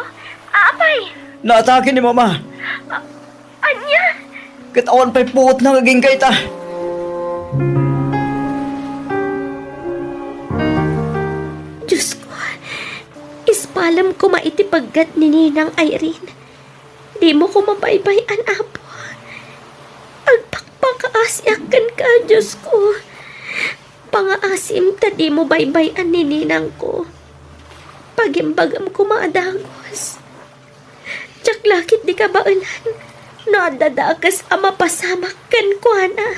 Apay? Naatake ni Mama. Ah, ania? Ket awan pay puotna nga agingga ita. Diosko, ispalem koma iti pegget ni Ninang Irene. Dimo koma baybay-an, Apo. Agpakpakaasiak kenka, Diosko. Pangaasim ta dimo baybay-an ni ninangko. Pagimbagam koma a dagus. Diak la ketdi kabaelan no adda dakes a mapasamak kenkuana.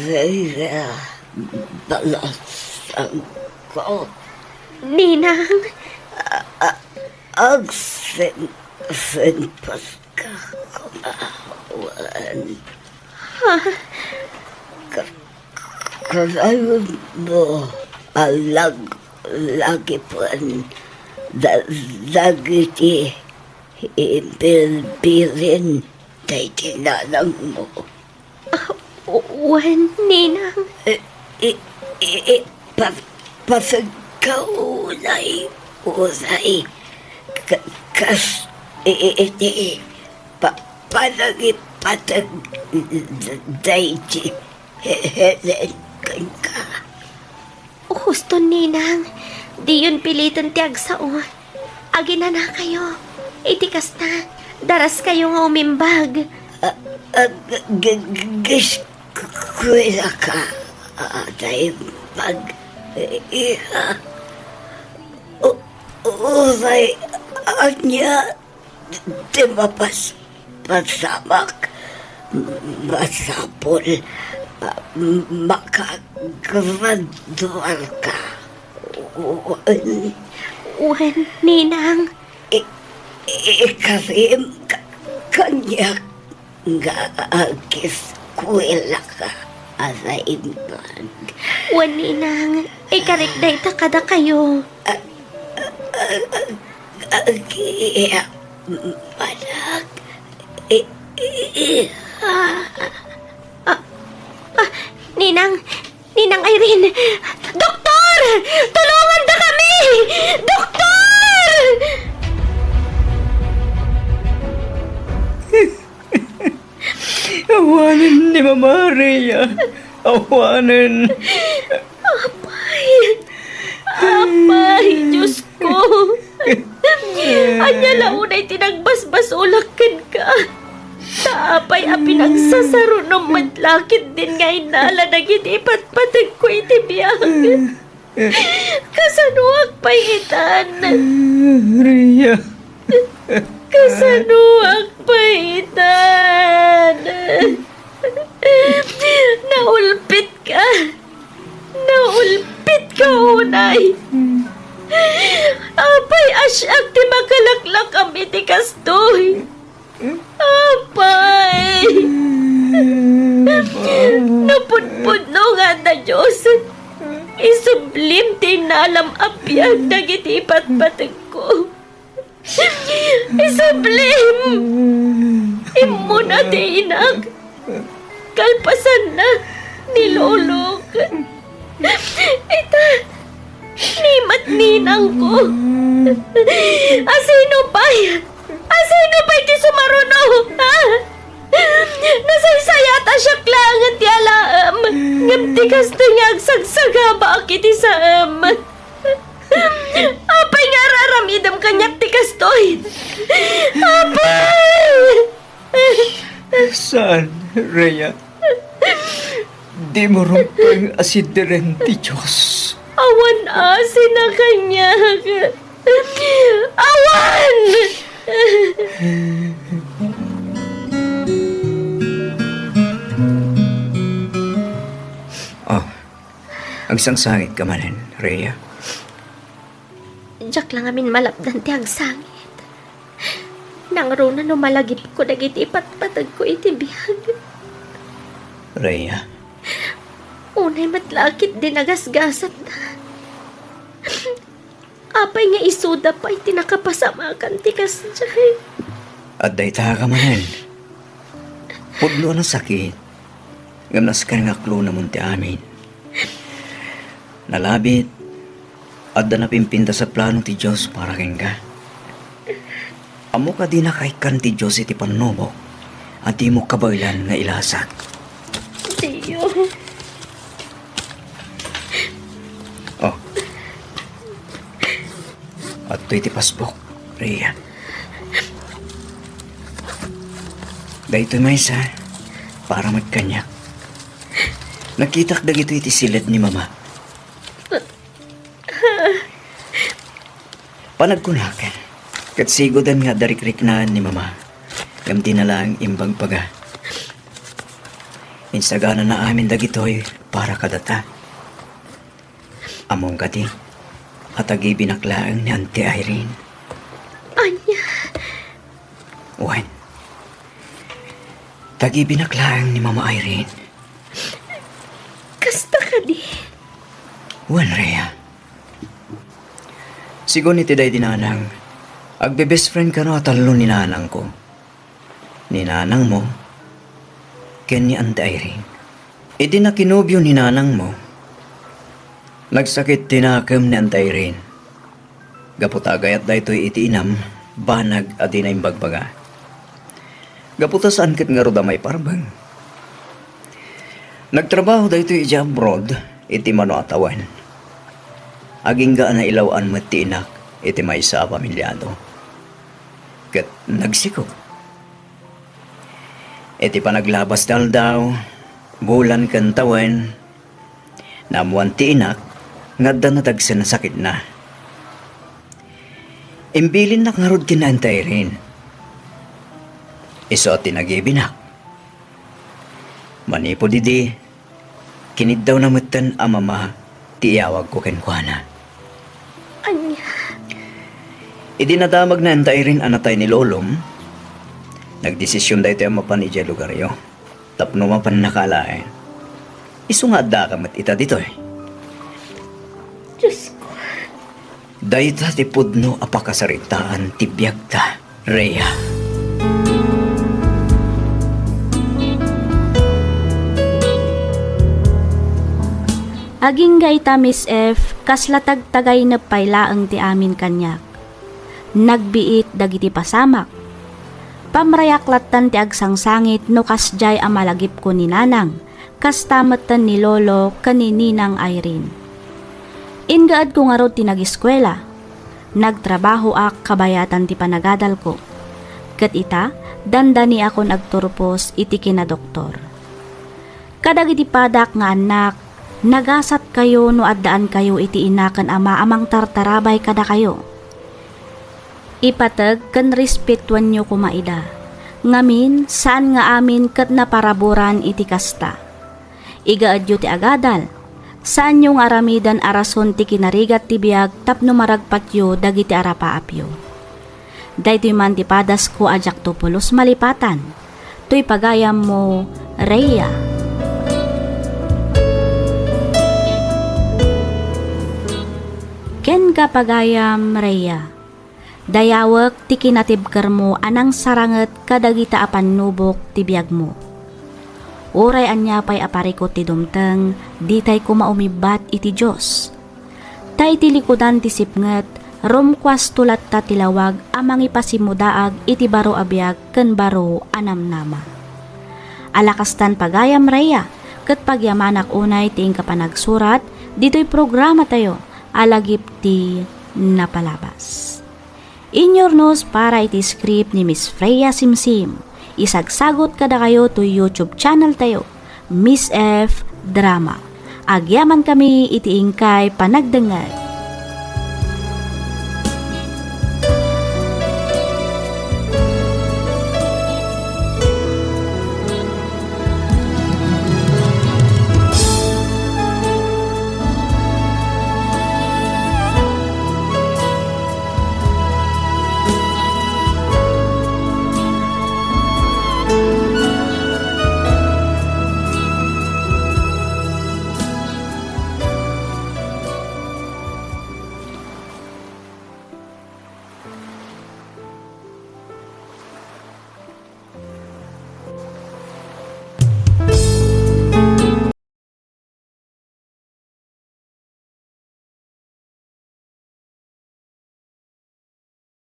Rhea, balasangko. Ninang. A-, a-, agsen-, senpas ka koma wen. Ha? Ka-, kasano mo a lag-, lagipen da-, dagiti imbilbilin daydi nanangmo? Ah, wen, ninang. I, i, i, i, pa-, pasagkaw unay, unay. Ka-, kas, i, i, iti pa-, panangipateg daydi He-, Helen kenka. Husto, ninang. Diyon piliten ti agsao. Aginanakayo. Iti kasta, daraskayo nga umimbag. A-, ag-, g-, g-, giskwela ka, a-, a-, ta imbag. Iha. U-, uray ania ti mapas-, pasamak, masapul a makagraduar ka. Wen, wen, ninang. I-, ikarim ka-, kaniak nga agiskuelaka a naimbag. Wen, ninang, ikarik dayta kadakayo. A-, a-, a-, agiak manak. I-, i-, i-, ah. Ah, ah, ninang, Ninang Irene! Doktor! Tulongandakami! Doktor! Awanen ni Mama, Rhea. Awanen. Apay! Apay, Diosko! Ania la unay ti nagbasbasolak kenka? Ta apay a pinagsasarunom met la ketdin nga inala dagiti ipatpategko iti biag? Kasanoak pay itan? Rhea. Kasanoak pay itan? Naulpitka. Naulpitka unay. Apay a siak ti makalaklakam iti kastoy? Apay! Napudpudno nga adda Dios, isublim ti inalam a biag dagiti ipatpategko. Isublim! Immuna ti inak. Kalpasanna, ni lolok. Ita, ni met ninangko. Asino pay? Asino pay ti sumaruno? Ha? Nasaysayat a siak laengen ti alaem, ngem ti kastoy nga agsagsagabaak iti saem. Apay nga ar-aramidem kaniak ti kastoy? Apay! Saan, Rhea? Dimo rumbeng a sideren ti Dios. Awan asina kaniak. Awan! Ah, Agsangsangit ka manen, Rhea? Diak la ngamin malapdan ti agsangit. Nangruna no malagipko dagiti ipatpategko iti biag. Rhea. Unay met la a ketdi nagasgasatda. Apay nga isuda pay ti nakapasamakan ti kasdiay? Adda ita ka manen. Pudno a nasakit, ngem nasken nga aklonamon ti amin. Nalabit, adda napimpintas a plano ti Dios para kenka. Ammok a dina kaikkan ti Dios iti pannubok a dimo kabaelan nga ilasak. Dio. Oh. Adtoy ti pasbuk, Rhea. Daytoy maysa, para met kaniak. Nakitak dagitoy iti siled ni Mama. Panagkunak, ket sigoden nga adda rikriknaan ni Mama, ngem dina laeng imbagbaga. Insaganana amin dagitoy para kadata. Ammom kadi a tagibinak laeng ni Auntie Irene? Ania? Wen, tagibinak laeng ni Mama Irene. Kasta kadi? Wen, Rhea. Sigun iti daydi nanang, agbe-best friend kano a tallo ni nanangko, ni nanangmo, ken ni Auntie Irene. Idi nakinobio ni nanangmo, nagsakit ti nakem ni Auntie Irene. Gapu ta agayat daytoy iti inam, banag a dina imbagbaga. Gapu ta saan ket ngarud a maiparbeng. Nagtrabaho daytoy idiay abroad iti mano a tawen. Agingga a nailaw-an met ti inak iti maysa a pamiliado. Ket nagsikog. Iti panaglabas ti aldaw, bulan ken tawen, naammoan ti inak nga adda nadagsen a sakitna. Imbilinnak ngarud ken ni Auntie Irene. Isu a tinagibinak. Manipud idi, kiniddawna metten a Mama ti iyawagko kenkuana. Ania? Idi nadamag ni Auntie Irene a natay ni lolom, nagdesision daytoy a mapan idiay lugaryo tapno mapannaka laeng. Isu nga addaka met ita ditoy. Diosko. Dayta ti pudno a pakasaritaan ti biagta, Rhea. Agingga ita, Miss F, kasla tagtagainep pay laeng ti amin kaniak. Nagbiit dagiti pasamak. Pamrayak lattan ti agsangsangit no kasdiay a malagipko ni Nanang, kasta metten ni Lolo ken ni Ninang Irene. Ingaedko ngarud ti nagiskuela. Nagtrabahoak kabayatan ti panagadalko. Ket ita, dandaniakon agturpos iti kinadoktor. Kadagiti padak nga annak, nagasatkayo no addaankayo iti ina ken ama a mangtartarabay kadakayo. Ipateg ken respetuenyo koma ida. Ngamin, saan nga amin ket naparaburan iti kasta. Igaedyo ti agadal. Saanyo nga aramiden a rason ti kinarigat ti biag tapno maragpatyo dagiti arapaapyo. Daytoy man ti padasko a diakto pulos malipatan. Toy pagayammo, Rhea. Kenka, pagayam, Rhea. Dayawek ti kinatibkermo a nangsaranget kadagita a pannubok ti biagmo. Uray ania pay a parikut ti dumteng, ditay koma umibbat iti Dios. Ta iti likudan ti sipnget, rumkuasto latta ti lawag a mangipasimmudaag iti baro a biag ken baro a namnama. Ala kastan, pagayam, Rhea, ket pagyamanak unay ti inka panagsurat ditoy programatayo a Lagip ti Napalabas. Inyurnos para iti script ni Miss Freya Simsim. Isagsagut kadakayo toy YouTube channel tayo, Miss F Drama. Agyamankami iti inkay panagdengngeg.